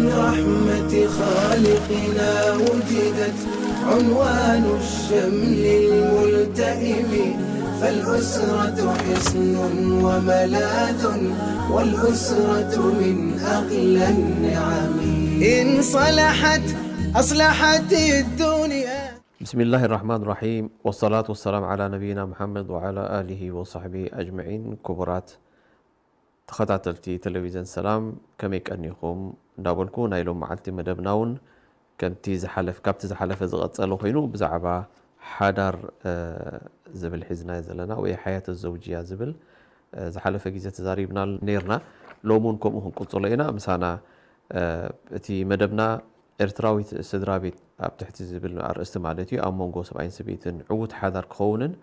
رحمة خالقنا وجدت عنوان الشمل الملتئم، فالأسرة حصن وملاذ، والأسرة من أغلى النعم. إن صلحت أصلحت الدنيا. بسم الله الرحمن الرحيم، والصلاة والسلام على نبينا محمد وعلى آله وصحبه أجمعين. ክቡራት ተኸታተልቲ ቴሌቪዝን ሰላም፣ ከመይ ቀኒኹም እንዳበልኩ፣ ናይ ሎም መዓልቲ መደብና እውን ከምቲ ዝሓለፍ ካብቲ ዝሓለፈ ዝቐጸለ ኮይኑ፣ ብዛዕባ ሓዳር ዝብል ሒዝና ዘለና ወይ ሓያተ ዘውጅያ ዝብል ዝሓለፈ ግዜ ተዛሪብና ነርና። ሎም እውን ከምኡ ክንቅጽሎ ኢና። ምሳና እቲ መደብና ኤርትራዊት ስድራ ቤት ኣብ ትሕቲ ዝብል ኣርእስቲ ማለት እዩ፣ ኣብ መንጎ ሰብኣይን ሰበይትን ዕዉት ሓዳር ክኸውንን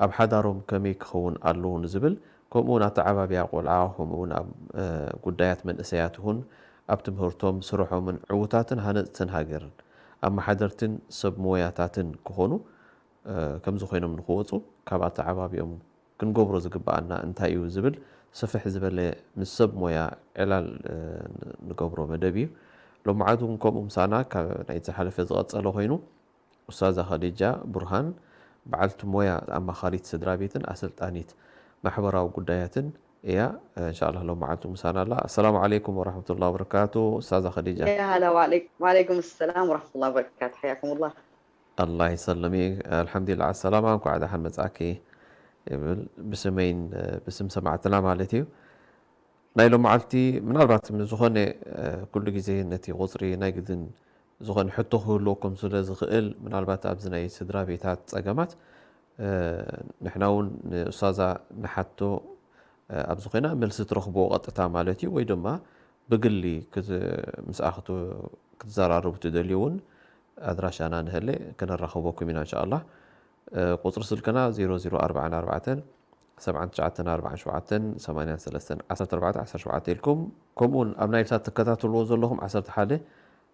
ኣብ ሓዳሮም ከመይ ክኸውን ኣለዎ ንዝብል፣ ከምኡ እውን ኣተዓባብያ ቆልዓ፣ ከምኡ እውን ኣብ ጉዳያት መንእሰያት ይኹን ኣብ ትምህርቶም፣ ስርሖምን ዕዉታትን ሃነፅትን ሃገርን ኣመሓደርትን ሰብ ሞያታትን ክኾኑ ከምዚ ኮይኖም ንክወፁ ካብ ኣተዓባቢኦም ክንገብሮ ዝግበኣና እንታይ እዩ ዝብል ስፍሕ ዝበለ ምስ ሰብ ሞያ ዕላል ንገብሮ መደብ እዩ። ሎማዓት እውን ከምኡ ምሳና ካብ ናይ ዝሓለፈ ዝቐፀለ ኮይኑ፣ ኡስታዛ ኸዲጃ ቡርሃን በዓልቲ ሞያ ኣማኻሪት ስድራ ቤትን ኣሰልጣኒት ማሕበራዊ ጉዳያትን እያ። እንሻላ ሎማዓት ምሳና ኣላ። ኣሰላሙ ዓለይኩም ወራሕመቱላ ወበረካቱ። ኡስታዛ ኸዲጃ። يا هلا وعليكم، وعليكم السلام ورحمة الله وبركاته، حياكم الله. ኣላህ ይሰልም። ኣልሓምዱሊላህ ዓሰላማ፣ እንኳዕ ደሓን መጻኪ ይብል ብስመይን ብስም ሰማዕትና ማለት እዩ። ናይ ሎም መዓልቲ ምናልባት ዝኾነ ኩሉ ግዜ ነቲ ቁፅሪ ናይ ግድን ዝኾነ ሕቶ ክህልወኩም ስለ ዝኽእል፣ ምናልባት ኣብዚ ናይ ስድራ ቤታት ፀገማት ንሕና እውን ንኡስታዛ ንሓቶ ኣብዚ ኮይና መልሲ ትረኽብዎ ቀጥታ ማለት እዩ፣ ወይ ድማ ብግሊ ምስኣ ክትዘራረቡ ትደልዩ እውን ኣድራሻና ንህለ ክነራኽበኩም ኢና እንሻኣላ። ቁፅሪ ስልክና ዜሮ ዜሮ ኣርባዓን ኣርባዕተን ሰብዓን ትሽዓተን ኣርባዓን ሸውዓተን ሰማንያን ሰለስተን ዓሰርተ ኣርባዕተ ዓሰርተ ሸውዓተ ኢልኩም፣ ከምኡውን ኣብ ናይልሳት ትከታተልዎ ዘለኹም ዓሰርተ ሓደ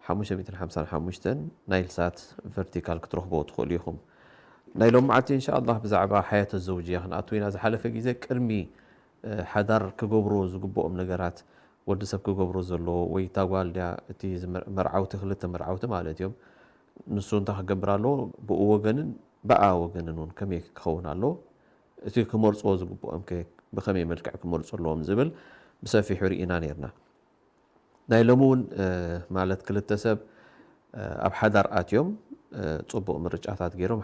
ሓሙሽተ ሚእትን ሓምሳን ሓሙሽተን ናይልሳት ቨርቲካል ክትረኽብዎ ትኽእሉ ኢኹም። ናይ ሎም መዓልቲ እንሻኣላ ብዛዕባ ሓያተ ዘውጅያ ክንኣቱ ኢና። ዝሓለፈ ግዜ ቅድሚ ሓዳር ክገብርዎ ዝግብኦም ነገራት፣ ወዲ ሰብ ክገብሮ ዘለዎ ወይ እታ ጓል ድያ እቲ መርዓውቲ፣ ክልተ መርዓውቲ ማለት እዮም፣ ንሱ እንታይ ክገብር ኣለዎ፣ ብኡ ወገንን ብኣ ወገንን እውን ከመይ ክኸውን ኣለዎ፣ እቲ ክመርፅዎ ዝግብኦም ከ ብኸመይ መልክዕ ክመርፁ ኣለዎም ዝብል ብሰፊሑ ርኢና ነርና። ናይ ሎሚ እውን ማለት ክልተ ሰብ ኣብ ሓዳር ኣትዮም ፅቡቕ ምርጫታት ገይሮም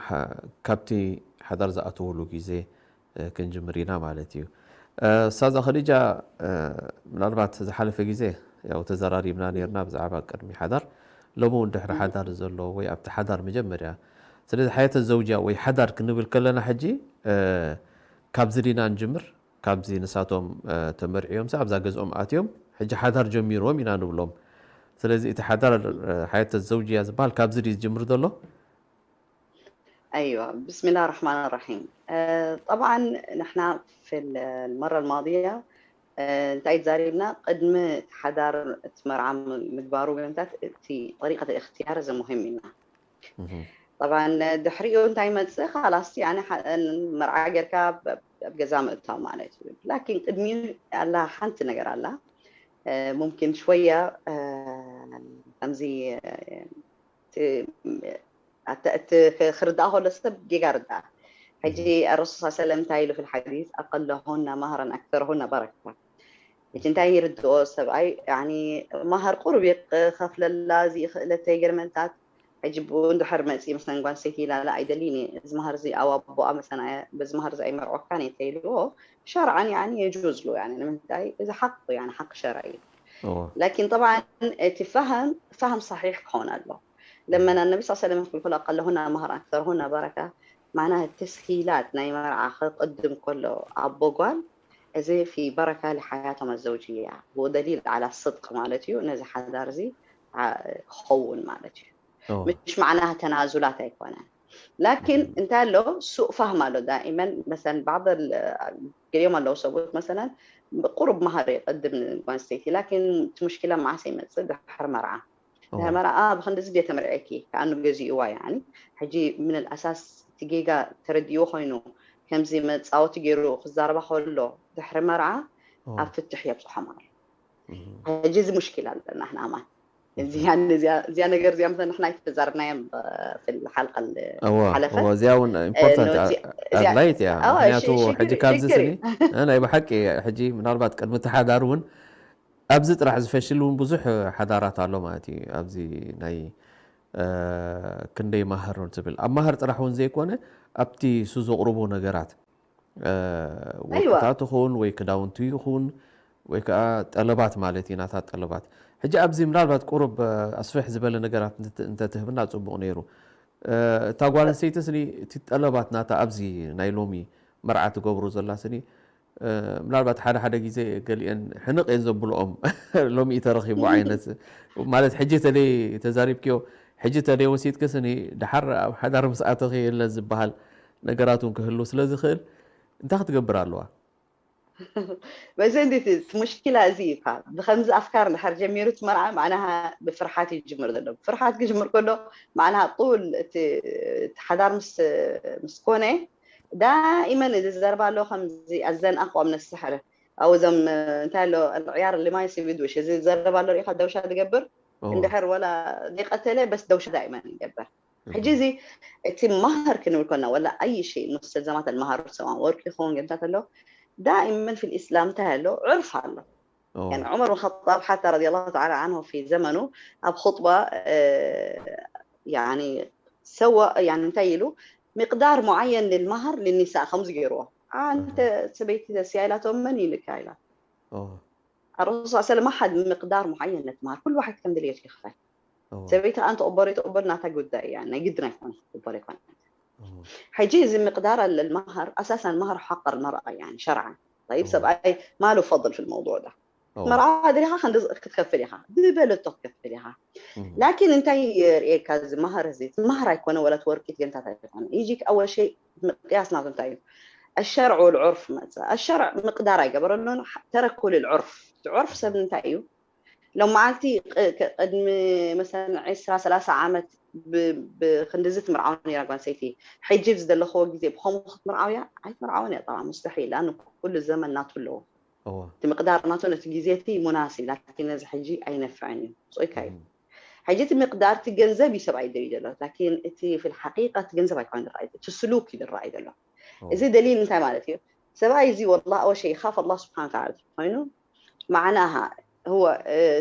ካብቲ ሓዳር ዝኣተወሉ ግዜ ክንጅምር ኢና ማለት እዩ። ኡስታዛ ኸዲጃ፣ ምናልባት ዝሓለፈ ግዜ ያው ተዘራሪብና ነርና ብዛዕባ ቅድሚ ሓዳር፣ ሎሚ እውን ድሕሪ ሓዳር ዘሎ ወይ ኣብቲ ሓዳር መጀመርያ። ስለዚ ሓያተ ዘውጅያ ወይ ሓዳር ክንብል ከለና ሕጂ ካብዚ ዲና ንጅምር፣ ካብዚ ንሳቶም ተመርዕዮም ኣብዛ ገዝኦም ኣትዮም ሕጂ ሓዳር ጀሚርዎም ኢና ንብሎም። ስለዚ እቲ ሓዳር ሓያተ ዘውጅያ ዝበሃል ካብዚ ድዩ ዝጅምር ዘሎ? أيوة، بسم الله الرحمن الرحيم. آه، طبعا نحن في ال- المرة الماضية آه، እንታይ ተዛሪብና፣ ቅድሚ እቲ ሓዳር እቲ መርዓ ምግባሩ ብምታት እቲ طريقة الاختيار እዚ مهم ኢና። طبعا ድሕሪኡ እንታይ ይመፅእ፣ ካላስ ያኒ መርዓ ጌርካ ኣብ ገዛ ምእታው ማለት እዩ። ላኪን ቅድሚኡ ኣላ ሓንቲ ነገር ኣላ። ሙምኪን ሽወያ ከምዚ እቲ ክርዳእ ከሎ ሰብ ጌጋ ርዳእ። ሕጂ ረሱል ስ ሰለም እንታይ ኢሉ ፊል ሓዲስ፣ ኣቀለሁና ማህረን ኣክተርሁና በረካ። ሕጂ እንታይ ይርድኦ ሰብኣይ፣ ያኒ ማህር ቁሩብ ይኸፍለላ፣ እዚ ክእለተይ ገርመንታት። ሕጂ ብኡ እንድሕር መፂ ምስ ነንጓን ሰይቲ ኢላላ ኣይደሊን እየ፣ እዚ ማህር እዚ ኣብ ኣቦኣ መሰና በዚ ማህር እዚ ኣይመርዖካን እየ ተይልዎ፣ ሸርዓን ያኒ የጁዝ ሉ። ያኒ ንምንታይ፣ እዚ ሓቅ ያኒ ሓቂ ሸርዒ እዩ። ላኪን ጠብዓን እቲ ፋህም ፋህም ሳሒሕ ክኸውን ኣሎ። ለመና ነቢ ስ ሰለም ክልኩላ ቀለሁና ማህር ኣክተርሁና በረካ፣ ማዕና ተስሂላት ናይ መርዓ ክቅድም ከሎ ኣቦ ጓል፣ እዚ ፊ በረካ ለሓያቶም ኣዘውጅያ ወደሊል ዓላ ስድቅ ማለት እዩ። ነዚ ሓዳር እዚ ክኸውን ማለት እዩ። ምሽ ማዕና ተናዙላት ኣይኮነን። ላኪን እንታይ ኣሎ፣ ሱእ ፋህም ኣሎ ዳኢመን። መሰለን ባዕض ገሊኦም ኣለዉ ሰብኡት መሰለን ቁሩብ ማህር የቀድም ንጓንስተይቲ፣ ላኪን እቲ ሙሽኪላ መዓስ ይመፅእ፣ ድሕሪ መርዓ። ድሕሪ መርዓ ብክንድዚ ድየ ተመርዕኪ፣ ከኣኑ ገዚእዋ። ያኒ ሕጂ ምን ኣልኣሳስ እቲ ጌጋ ተረዲእዎ ኮይኑ ከምዚ መፃወቲ ገይሩ ክዛረባ ከሎ ድሕሪ መርዓ ኣብ ፍትሕ የብፅሖም ኣሎ። ሕጂ እዚ ሙሽኪላ ኣለና ንሕና ኣማን። እዚኣ እዚኣ እዚኣ ነገር እዚኣ፣ مثلا ንሕና ኣይተዛረብናዮም في الحلقة እዋ الحلفة እዋ እዚኣ እውን ኢምፖርታንት እዚኣ እዚኣ ኣድላይት እያ። ኣዋ ምክንያቱ ሽግር ሕጂ ካብዚ ሽግር ስኒ እዩ። እ፣ ናይ ብሓቂ ሕጂ ምናልባት ቅድሚ እቲ ሓዳር እውን ኣብዚ ጥራሕ ዝፈሽል እውን ብዙሕ ሓዳራት ኣሎ ማለት እዩ። ኣብዚ ናይ እ፣ ክንደይ ማህር ዝብል ኣብ ማህር ጥራሕ እውን ዘይኮነ ኣብቲ እሱ ዘቕርቦ ነገራት እ፣ ኣይዋ ወርቅታት ይኹን ወይ ክዳውንቲ ይኹን ወይ ከዓ ጠለባት ማለት እዩ ናታ ጠለባት። ሕጂ ኣብዚ ምናልባት ቁሩብ እ፣ ኣስፍሕ ዝበለ ነገራት እንተ- እንተትህብና ፅቡቕ ነይሩ። እ፣ እታ ጓል ኣንስተይቲ ስኒ እቲ ጠለባት ናታ ኣብዚ ናይ ሎሚ መርዓ ትገብሮ ዘላ ስኒ እ፣ ምናልባት ሓደ ሓደ ግዜ ገሊአን ሕንቕ እየን ዘብልኦም ሎሚ እዩ ተረኺቡ ዓይነት ማለት ሕጂ ተደይ ተዛሪብክዮ ሕጂ ተደይ ወሲድክስ እኒ ድሓር ኣብ ሓዳር ምስ ኣተኺ የለ ዝበሃል ነገራት እውን ክህሉ ስለ ዝኽእል እንታይ ክትገብር ኣለዋ? በዚ እንዴት እቲ ሙሽኪላ እዚ እዩ እኳ ብከምዚ ኣፍካር እንድሕር ጀሚሩ እቲ መርዓ ማዕናሃ ብፍርሓት እዩ ዝጅምር ዘሎ። ብፍርሓት ክጅምር ከሎ ማዕናሃ ጡል እቲ እቲ ሓዳር ምስ ምስ ኮነ ዳኢመን እዚ ዘረባ ኣሎ ከምዚ ኣዘን ኣቋም ነስሕር ኣብኡ እዞም እንታይ ኣሎ ዕያር ልማይ ሲቪድ ውሽ እዚ ዘረባ ኣሎ ሪኢኻ ደውሻ ዝገብር ኦ እንድሕር ወላ ዘይቀተለ በስ ደውሻ ዳኢመን ይገብር። ሕጂ እዚ እቲ ማህር ክንብል ኮና ወላ ኣይ ሸይ ሙስተልዘማት المهر سواء ወርቂ ይኸውን ገንታት ኣሎ دائما في الإسلام እንታይ ኣሎ ዕርፍ ኣሎ ኦ يعني عمر بن الخطاب حتى رضي الله تعالى عنه في زمنه ኣብ خطبة يعني سوى يعني እንታይ ኢሉ مقدار معين للمهر للنساء ከምዚ ገይርዎ ኣንተ ኣሃ ሰበይቲ ተስያ ኢላቶ መን ኢልካ ኢላ ኦ الرسول صلى الله عليه وسلم ما حد مقدار معين للمهر كل واحد ከም ድልየቱ ይኽፈል ኦ ሰበይቲ ኣን ትቕበሎ ይትቕበል ናታ ጉዳይ እያ ናይ ግድን ኣይኮነ ክትቕበሎ ኣይኮነ ኦ ሕጂ እዚ مقدار المهر أساسا المهر حق المرأة يعني شرعا طيب ኦ ሰብኣይ ما له فضل في الموضوع ده ኦ መርዓ ድሪኻ ክንዲ ክትከፍል ኢኻ ዝበለቶ ክትከፍል ኢኻ እም ላኪን እንታይ ርእየካ እዚ ማህር እዚ እቲ ማህር ኣይኮነ ወላ እቲ ወርቂ እቲ ገንታት ኣይኮነ يجيك أول شيء مقياس ናቱ እንታይ እዩ الشرع والعرف መፀ الشرع مقدار ኣይገበረሉን ተረኩ للعرف እቲ ዑርፍ ሰብ እንታይ እዩ ሎም መዓልቲ ቅ- ቅ- ቅድሚ مثلا عشرة ثلاثة ዓመት ብ- ብክንድዚ ትምርዓው ነይራ ጓል ኣንስተይቲ ሕጂ ብዝደለኽዎ ግዜ ብኸምኡ ክትምርዓው እያ ኣይትምርዓውን እያ طبعا مستحيل لأن ኩሉ ዘመን ናቱ ኣለዎ እዋ እቲ ምቅዳር ናቱ ነቲ ግዜ እቲ مناسب ላኪን ነዚ ሕጂ ኣይነፍዕን እዩ ጾይካ እዩ እም ሕጂ እቲ ምቅዳር እቲ ገንዘብ እዩ ሰብኣይ ደልዩ ዘሎ ላኪን እቲ في الحقيقة እቲ ገንዘብ ኣይኮነ ዝረኣይ እቲ ስሉክ እዩ ዝረኣይ ዘሎ ኦ እዚ دليل እንታይ ማለት እዩ ሰብኣይ እዚ والله أول شيء يخاف الله سبحانه وتعالى ኮይኑ معناها هو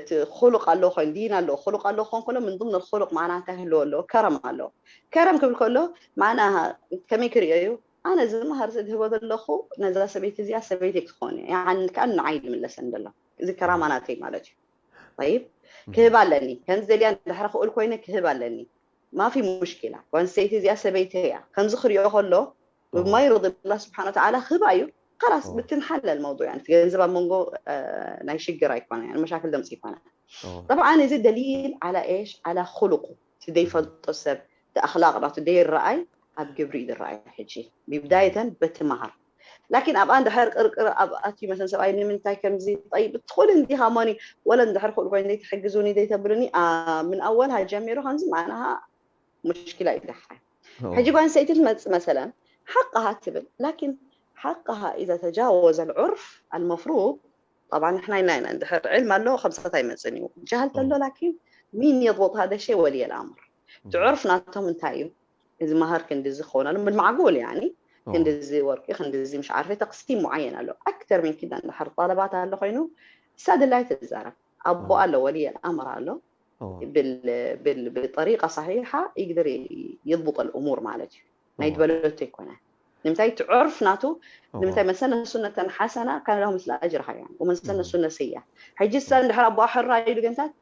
እቲ خلق ኣለዎ ኮይኑ ዲን ኣለዎ خلق ኣለዎ ክኾን ከሎ من ضمن الخلق معناها እንታይ ህልዎ ኣለዎ كرم ኣለዎ كرم ክብል ከሎ معناها ከመይ ክርእዮ እዩ ኣነ እዚ ማህር እዚ ዝህቦ ዘለኹ ነዛ ሰበይቲ እዚኣ ሰበይተይ ክትኾን እያ يعني كأن ንዓይ ዝምለሰኒ ዘሎ እዚ كرامة ናተይ ማለት እዩ طيب እም ክህብ ኣለኒ ከምዚ ደልያ እንድሕር ክእል ኮይነ ክህብ ኣለኒ ما في مشكلة ጓል ኣንስተይቲ እዚኣ ሰበይተይ እያ ከምዚ ክሪኦ ከሎ ኦ ما يرضي الله سبحانه وتعالى ክህባ እዩ خلاص ኦ بتنحل الموضوع يعني ገንዘብ ኣብ መንጎ ናይ ሽግር ኣይኮነ يعني مشاكل ደምፂ ይኮነ ኦ طبعا እዚ دليل على ايش على خلقه እቲ እም ዘይፈልጦ ሰብ እቲ ኣኽላቕ ናቱ ዘይረኣይ ኣብ ግብሪ እዩ ዝረኣይ ሕጂ ብብዳየተን በቲ መሃር ላኪን ኣብኣ እንድሕር ቅርቅር ኣብ ኣትዩ መሰን ሰብኣይ ንምንታይ ከምዚ ጠይብ ትኽእል እንዲኻ ሞኒ ወለ እንድሕር ክእል ኮይኑ ዘይትሕግዙኒ ዘይተብሉኒ من أولها ጀሚሩ ከምዚ معناها مشكلة እዩ ደሓር ሕጂ ጓል ኣንስተይቲ ትመፅእ መሰለን حقها ትብል ላኪን حقها إذا تجاوز العرف المفروض طبعا ንሕና ኢና ኢና እንድሕር ዕልም ኣሎ ከምሳት ኣይመፅን እዩ ጃህል ተሎ ላኪን ሚን يضبط هذا الشيء ولي الأمر እቲ ዕርፍ ናቶም እንታይ እዩ እዚ ማህር ክንድዚ ክኸውን ኣሎ بالمعقول يعني ክንድዚ ወርቂ ክንድዚ مش عارفة تقسيم معين ኣሎ أكثر من كده እንድሕር ጠለባት ኣሎ ኮይኑ እሳ ድላይ ትዛረብ ኣቦ ኣሎ ولي الأمر ኣሎ بطريقة صحيحة يقدر يضبط الأمور ማለት እዩ ናይ ዝበለቶ ይኮነ ንምንታይ እቲ ዕርፍ ናቱ ንምንታይ መሰነ ሱነተን ሓሰና ካን له مثل أجرها يعني ومن سن سنة سيئة ሕጂ እሳ እንድሕር ኣቦኣ ሕራ ኢሉ ገንታት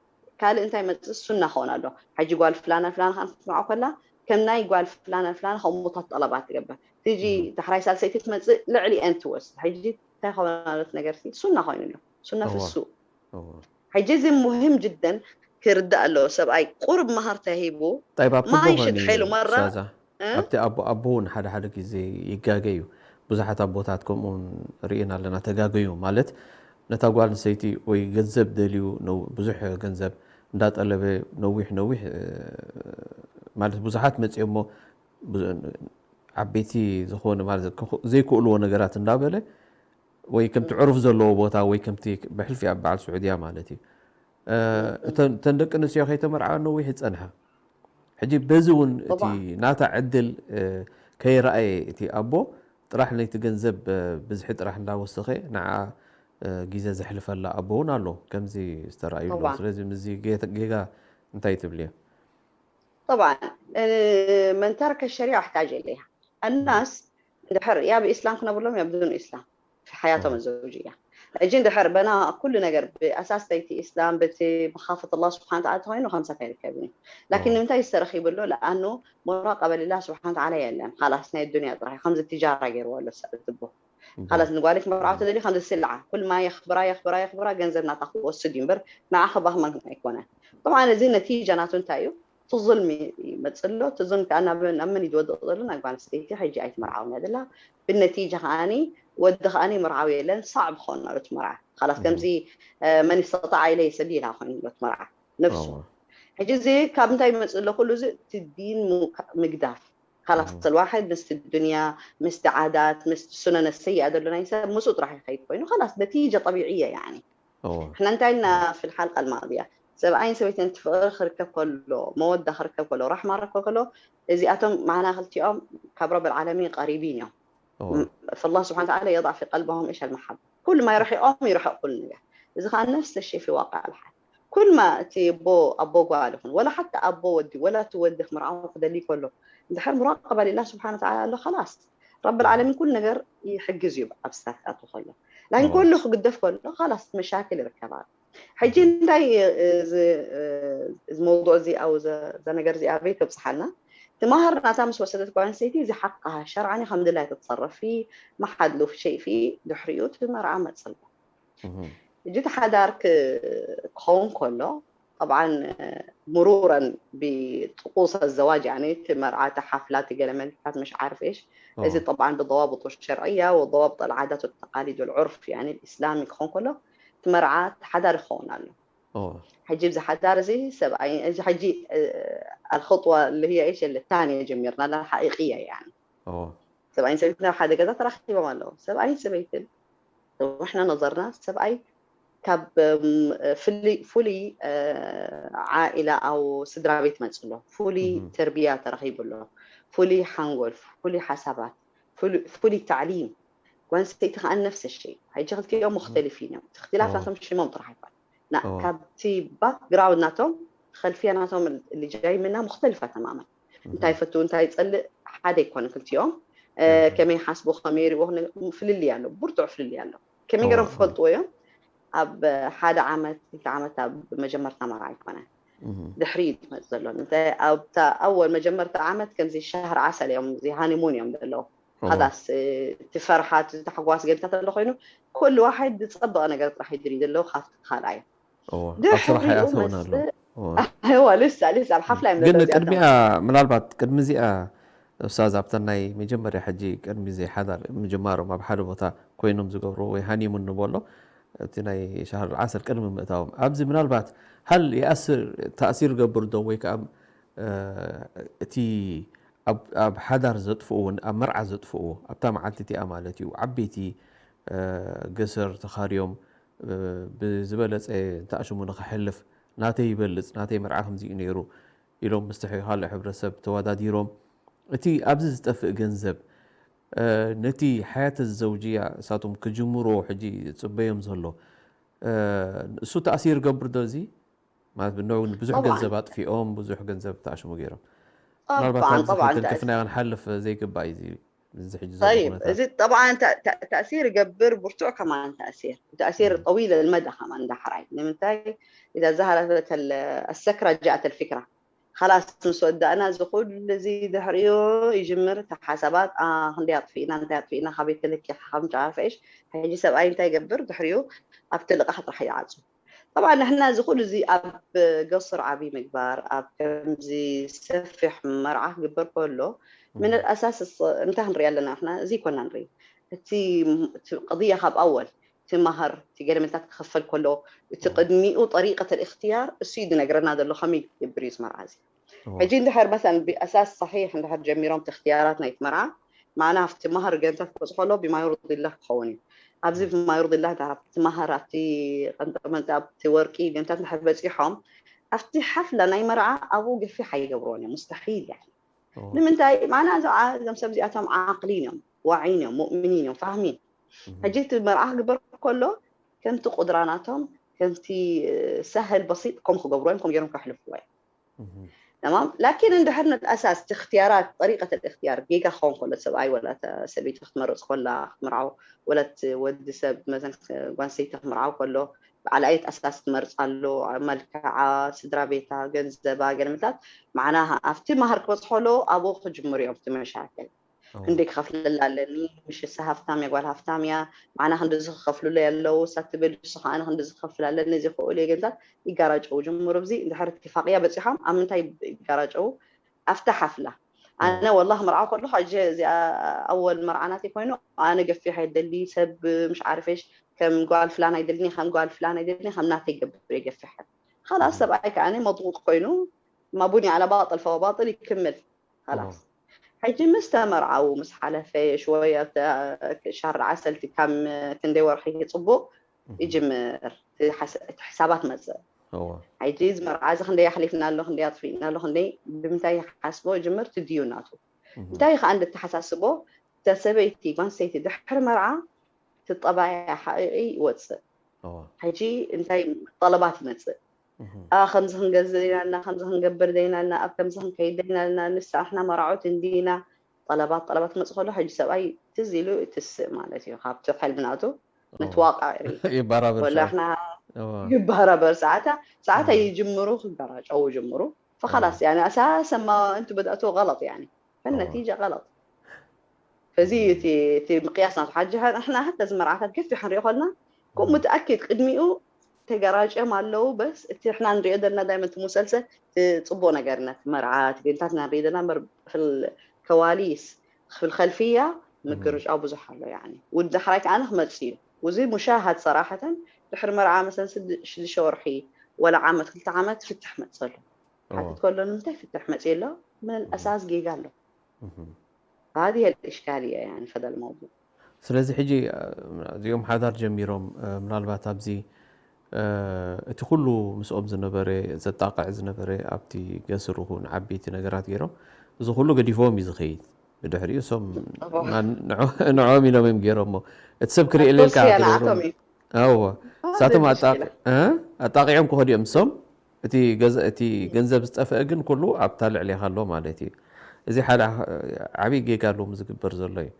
ካልእ እንታይ መፅእ ሱና ኸውን ኣሎ ሕጂ ጓል ፍላና ፍላና ከኣ ክትምርዓው ከላ ከም ናይ ጓል ፍላና ፍላና ከምኡታት ጠለባት ትገብር ትጂ ዳሕራይ ሳልሰይቲ ትመፅእ ልዕሊአን ትወስድ ሕጂ እንታይ ኸውን ኣሎ እቲ ነገር ሲ ሱና ኮይኑ ኣሎ ሱና ፍሱ ሕጂ እዚ ሙሂም ጅደን ክርዳእ ኣለዎ ሰብኣይ ቁሩብ መሃር ተሂቡ طيب ኣብቲ ኣቦ ማይሽት ኾኒ ሐይሉ መራ ሳዛ እ? ኣብቲ ኣቦ ኣቦ እውን ሓደ ሓደ ግዜ ይጋገዩ ብዙሓት ኣቦታት ከምኡ እውን ርኢና ኣለና ተጋገዩ ማለት ነታ ጓል ኣንስተይቲ ወይ ገንዘብ ደልዩ ነው ብዙሕ ገንዘብ እንዳጠለበ ነዊሕ ነዊሕ እ፣ ማለት ብዙሓት መፅኦሞ ብዙ- ዓበይቲ ዝኾነ ማለት ክኹ- ዘይክእልዎ ነገራት እንዳበለ ወይ ከምቲ ዕሩፍ ዘለዎ ቦታ ወይ ከምቲ ብሕልፊ ኣብ በዓል ስዑድያ ማለት እዩ እተን ደቂ ኣንስትዮ ከይተመርዓዋ ነዊሕ ይጸንሓ። ሕጂ በዚ እውን እቲ ናታ ዕድል ከይረኣየ እቲ ኣቦ ጥራሕ ነቲ ገንዘብ ብዝሒ ጥራሕ እንዳወሰኸ ንዓ ግዜ ዘሕልፈላ ኣቦ እውን ኣሎ ከምዚ ዝተረኣዩ ኣለዉ። ስለዚ ምስዚ ጌጋ እንታይ ትብልዮ? طبعا من ترك الشريعة احتاج إليها الناس ድሕር ያ ብኢስላም ክነብርሎም ያ ብዱን ኢስላም في حياتهم الزوجية ሕጂ እንድሕር በና ኩሉ ነገር ብኣሳስተይቲ ኢስላም በቲ መኻፈት ኣላ ስብሓን ተዓላ ተኮይኑ ከምሳት ኣይርከብን እዩ ላኪን ንምንታይ ዝተረኺቡ ኣሎ ለኣኑ ሙራቀበ ልላ ስብሓን ተዓላ የለን ካላስ ናይ ዱንያ ጥራሕ ከምዚ ትጃራ ገይርዎ ኣሎ ሰብትቦ ካላስ ንጓልክ መርዓው ተደልዩ ከምዚ ስልዓ ኩል ማ የኽብራ የኽብራ የኽብራ ገንዘብ ናታ ክወስድ እዩ እምበር ንዓ ክባኽመን ኣይኮነን طبعا እዚ ነቲጃ ናቱ እንታይ እዩ እቲ ظلم ይመፅእ ኣሎ እቲ ظلم ከዓ ናብ ናብ መን እዩ ዝወድቕ ዘሎ ናብ ጓል ኣንስተይቲ ሕጂ ኣይትመርዓውን እያ ዘላ ብነቲጃ ከዓኒ ወዲ ከዓኒ መርዓዊ የለን ሳዕብ ክኸውን ኣሎ እቲ መርዓ ካላስ ከምዚ መን ስተጣዕ ኢለ ሰቢላ ኮይኑ ኣሎ እቲ መርዓ ነፍሱ ሕጂ እዚ ካብ እንታይ ይመፅእ ኣሎ ኩሉ እዚ እቲ ዲን ምግዳፍ ካላስ الواحد ምስቲ ዱንያ ምስቲ ዓዳት ምስቲ ሱነነ ሰይኣ ዘሎ ናይ ሰብ ምስኡ ጥራሕ ይኸይድ ኮይኑ ካላስ ነቲጃ ጠቢዕየ ያኒ ሕና እንታይ ኢልና في الحلقة الماضية ሰብኣይን ሰበይትን ፍቅሪ ክርከብ ከሎ መወዳ ክርከብ ከሎ ራሕማ ክርከብ ከሎ እዚኣቶም ማዕና ክልቲኦም ካብ ረብ العالمين قريبين እዮም فالله سبحانه وتعالى يضع في قلبهم ايش المحبة كل ما يرحقهم يرحق كل ነገር እዚ ከዓ نفس الشيء في واقع الحال ኩል ማ እቲ ኣቦ ኣቦ ጓል ይኹን ወላ ሓታ ኣቦ ወዲ ወላ እቲ ወዲ ክምርዓው ክደሊ ከሎ እንድሕር ሙራቀባ ሊላ ስብሓን ተዓላ ኣሎ ከላስ ረብ العالمين ኩሉ ነገር ይሕግዝ እዩ ኣብ ስታትኣቱ ከሎ ላኪን ኩሉ ክግደፍ ከሎ ከላስ መሻክል ይርከባ ሕጂ እንታይ እዚ መውضوع እዚ ኣው እዛ ነገር እዚኣ ኣበይ ተብፅሓና እቲ ማህር ናታ ምስ ወሰደት ጓል ኣንስተይቲ እዚ ሓቃ ሸርዓኒ ከም ድላይ ክትፀረፊ መሓድሉ ሸይፊ ድሕሪኡ እቲ መርዓ መፅልቦ ሕጂ እቲ ሓዳር ክኸውን ከሎ طبعا مرورا بطقوس الزواج يعني እቲ መርዓ እቲ ሓፍላ እቲ ገለ መልክታት مش عارف ايش እዚ طبعا بالضوابط الشرعية وضوابط العادات والتقاليد والعرف يعني الإسلامي ክኸውን ከሎ እቲ መርዓ እቲ ሓዳር ይኸውን ኣሎ ሕጂ ብዚ ሓዳር እዚ ሰብኣይ እዚ ሕጂ الخطوة اللي هي ايش الثانية ጀሚርና الحقيقية يعني ሰብኣይን ሰበይትን ኣብ ሓደ ገዛ ተራኺቦም ኣለዉ ሰብኣይን ሰበይትን واحنا نظرنا ሰብኣይ ካብ ፍሉይ ዓኢላ ኣው ስድራ ቤት መፅሎ ፍሉይ ተርቢያ ተረኺቡ ኣሎ ፍሉይ ሓንጎል ፍሉይ ሓሳባት ፍሉይ ታዕሊም ጓንስተይቲ ከዓ ነፍሰ ሸይ ሕጂ ክልቲኦም ሙክተልፊን እዮም እቲ ክትላፍ ናቶም ሽሞም ጥራሕ ይኮን ካብቲ ባክግራውንድ ናቶም ከልፍያ ናቶም ልጃይ ምና ሙክተልፋ ተማመን እንታይ ፈትው እንታይ ይፀልእ ሓደ ይኮነ ክልቲኦም ከመይ ሓስቡ ከመይ ሪዎ ፍልልይ ኣሎ ብርቱዕ ፍልልይ ኣሎ ከመይ ገሮም ክፈልጥዎ እዮም ኣብ ሓደ ዓመት ክልተ ዓመት ኣብ መጀመርታ መርዓ ይኮነ ድሕሪ እዩ ዝመፅ ዘሎ እንታይ ኣብታ ኣወል መጀመርታ ዓመት ከምዚ ሻህር ዓሰል እዮም እዚ ሃኒሙን እዮም ዘለዉ ከላስ እቲ ፈርሓት ተሓጓስ ገብታ ተሎ ኮይኑ ኩሉ ዋሓድ ዝፀበቐ ነገር ጥራሕ ይድሪ ዘለዉ ካብቲ ካልኣዩ ኣብ ስራሕ ኣይኣተውን ኣሎ እዋ ልሳ ልሳ ኣብ ሓፍላ እዮም ግን ዘለዉ ቅድሚኣ ምናልባት ቅድሚ እዚኣ እሳዝ ኣብተን ናይ መጀመርያ ሕጂ ቅድሚ ዘይሓዳር ምጅማሮም ኣብ ሓደ ቦታ ኮይኖም ዝገብርዎ ወይ ሃኒሙን ንበሎ እቲ ናይ ሻህር ዓሰር ቅድሚ ምእታዎም ኣብዚ ምናልባት ሃል የኣስር ተእሲር ገብር ዶ ወይ ከዓ እቲ ኣብ ሓዳር ዘጥፍእዎ ኣብ መርዓ ዘጥፍእዎ ኣብታ መዓልቲ እቲኣ ማለት እዩ ዓበይቲ ገሰር ተኻርዮም ብዝበለፀ እንተኣሽሙ ንኽሕልፍ ናተይ ይበልፅ ናተይ መርዓ ከምዚ እዩ ነይሩ ኢሎም ምስቲ ካልእ ሕብረተሰብ ተወዳዲሮም እቲ ኣብዚ ዝጠፍእ ገንዘብ ነቲ ሓያተ ዘውጅያ እሳቶም ክጅምርዎ ሕጂ ዝፅበዮም ዘሎ እሱ ተኣሲር ገብር ዶ እዚ ማለት ብንዑ ብዙሕ ገንዘብ ኣጥፊኦም ብዙሕ ገንዘብ ተኣሽሙ ገይሮም ምናልባት ኣብዚ ከይተንክፍና ክንሓልፍ ዘይግባእ እዩ እዚ ሕጂ ዘሎ ኩነታት እዚ ጠብዓን ተእሲር ይገብር ብርቱዕ ከማን ተእሲር ተእሲር ጠዊል ልመዳ ከማን እንዳሕራይ ንምንታይ إذا ظهرت السكرة جاءت الفكرة خلاص ምስ ወዳእና እዚ ኩሉ እዚ ድሕሪኡ ይጅምር እቲ ሓሳባት ክንደይ ኣጥፊእና እንታይ ኣጥፊእና ካበይ ተለኪኻ ከም ጫርፈ እሽ ሕጂ ሰብኣይ እንታይ ይገብር ድሕሪኡ ኣብቲ ልቓሕ ጥራሕ ይዓፁ طبعا ንሕና እዚ ኩሉ እዚ ኣብ ገስር ዓብይ ምግባር ኣብ ከምዚ ሰፊሕ መርዓ ክግበር ከሎ من الأساس እንታይ ክንርኢ ኣለና ንሕና እዚ ይኮና ንርኢ እቲ قضية ካብ ኣወል እቲ ማህር እቲ ገለ መልታት ክኸፈል ከሎ እቲ ቅድሚኡ طريقة الاختيار እሱ እዩ ዝነግረና ዘሎ ከመይ ይገብር እዩ ዝመርዓ እዚ ሕጂ እንድሕር መሰለን ብኣሳስ صحيح እንድሕር ጀሚሮም እቲ اختيارات ናይ ትመርዓ ማዕና ኣብቲ ማህር ገንዘብ ክበፅሖ ኣሎ بما يرضي الله ክኸውን እዩ ኣብዚ ብማ ይርድላ ኣብቲ ማሃር ኣብቲ ቀንጠመንጠ ኣብቲ ወርቂ ገንታት እንድሕር በፂሖም ኣብቲ ሓፍላ ናይ መርዓ ኣብኡ ገፊሕ ኣይገብርዎን እዮም፣ ሙስተሒል። ንምንታይ? ማና እዞም ሰብ እዚኣቶም ዓቅሊን እዮም፣ ዋዒን እዮም፣ ሙእሚኒን እዮም፣ ፋህሚን። ሕጂ እቲ መርዓ ክግበር ከሎ ከምቲ ቁድራናቶም ከምቲ ሳህል በሲጥ ከም ክገብርዎ እዮም፣ ከም ገይሮም ከሕልፍዎ እዮም። ተማም። ላኪን እንድሕር ንልኣሳስ እቲ እክትያራት ጠሪቀት እክትያር ጌጋ ክኸውን ከሎ ሰብኣይ ወላ ሰበይቲ ክትመርፅ ኮላ ክትምርዓው ወለት ወዲ ሰብ መዘን ጓንሰይቲ ክምርዓው ከሎ ብዓልኣየት ኣሳስ ትመርፅ ኣሎ፣ መልክዓ፣ ስድራ ቤታ፣ ገንዘባ፣ ገለመታት ማዕና ኣብቲ ማህር ክበፅሖ ከሎ ኣብኡ ክጅምሩ እዮም እቲ መሻክል። ክንደይ ክኸፍለላ ኣለኒ? ምሽ እሳ ሃፍታም እያ፣ ጓል ሃፍታም እያ። ማዕና ክንድዚ ክኸፍሉለይ ኣለዉ። እሳ ትብል እሱ ከዓ ክንድዚ ክኸፍል ኣለኒ፣ እዚ ክእሉ እየ። ገንዘብ ይጋራጨው ጅምሩ። እዚ እንድሕር እትፋቅያ በፂሖም ኣብ ምንታይ ይጋራጨው? ኣብታ ሓፍላ ኣነ ወላ ክምርዓው ከለኹ ሕጂ እዚኣ ኣወል መርዓ ናተይ ኮይኑ ኣነ ገፊሕ ኣይደሊ ሰብ ምሽ ዓርፌሽ ከም ጓል ፍላን ኣይደልኒ ከም ጓል ፍላን ኣይደልኒ ከም ናተይ ገብር የገፊሕ። ካላስ ሰብኣይ ከዓኒ መጥቁቅ ኮይኑ ማቡኒ ዓላ ባጥል ፈወ ባጥል ይክምል ካላስ። ሕጂ ምስ ተመርዓው ምስ ሓለፈ ሽወያ ሻር ዓሰልቲ ካብ ክንደይ ወርሒ ጽቡቅ ይጅምር። እቲ ሓሳባት መጽእ። ሕጂ እዚ መርዓ እዚ ክንደይ ኣሕሊፍና ኣሎ፣ ክንደይ ኣጥፊእና ኣሎ፣ ክንደይ ብምንታይ ይሓስቦ ይጅምር። ትድዩ ናቱ እንታይ ከዓ እንድተሓሳስቦ እታ ሰበይቲ ጓንሰይቲ ድሕሪ መርዓ ትጠባያ ሓቂቂ ይወፅእ። ሕጂ እንታይ ጠለባት ይመፅእ? ከምዚ ክንገዝእ ደይናልና፣ ከምዚ ክንገብር ደይናልና፣ ኣብ ከምዚ ክንከይድ ደይናልና፣ ንሳ ኣሕና መራዖት እንዲና። ጠለባት ጠለባት ክመፅእ ከሎ ሕጂ ሰብኣይ ትዝ ኢሉ ትስእ ማለት እዩ። ካብቲ ሕልምናቱ ንትዋቃዕ ይባራበር ወላ ኣሕና ይባራበር ሰዓታ ሰዓታ ይጅምሩ ክጋራጨው ይጅምሩ። ፈኸላስ ያኒ ኣሳሰማ እንቱ በዳእቱ غلط ያኒ ፈነቲጃ غلط። ፈዚ እቲ ምቅያስ ናቱ ሓጂ ንሕና ሕተ ዝመርዓታት ገፊሕ ክንሪኦ ከልና ከምኡ ምትኣኪድ ቅድሚኡ ተገራጭዮም ኣለዉ። በስ እቲ ንሕና ንሪኦ ዘለና ዳይመ እቲ ሙሰልሰል እቲ ፅቡቅ ነገር ነቲ መርዓ እቲ ገንታት ኢና ንሪኦ ዘለና እምበር ከዋሊስ ክፍል ከልፍያ ምግርጫው ብዙሕ ኣሎ። ያኒ ውዲ ሕራይ ከዓነ ክመፅእ እዩ። ውዚ ሙሻሃድ ሰራሕተን ድሕሪ መርዓ መሰን ሽዱሽተ ወርሒ ወላ ዓመት ክልተ ዓመት ፍትሕ መፅእ ኣሎ። ሓትት ከሎ ንምንታይ ፍትሕ መፅእ ኣሎ? ምን ኣሳስ ጌጋ ኣሎ። هذه الإشكالية يعني في هذا الموضوع. ስለዚ ሕጂ እዚኦም ሓዳር ጀሚሮም ምናልባት ኣብዚ እቲ ኩሉ ምስኦም ዝነበረ ዘጣቕዕ ዝነበረ ኣብቲ ገስር ኹን ዓበይቲ ነገራት ገይሮም እዚ ኩሉ ገዲፎም እዩ ዝኸይድ። ብድሕሪኡ እሶም ንዖም ኢሎም እዮም ገይሮሞ። እቲ ሰብ ክርእየለልካ እወ እሳቶም ኣጣቂዖም ክኸዱ እዮም እሶም እቲ ገንዘብ ዝጠፍአ ግን ኩሉ ኣብታ ልዕሌኻ ኣሎ ማለት እዩ። እዚ ሓደ ዓብዪ ጌጋ ሎሚ ዝግበር ዘሎ እዩ።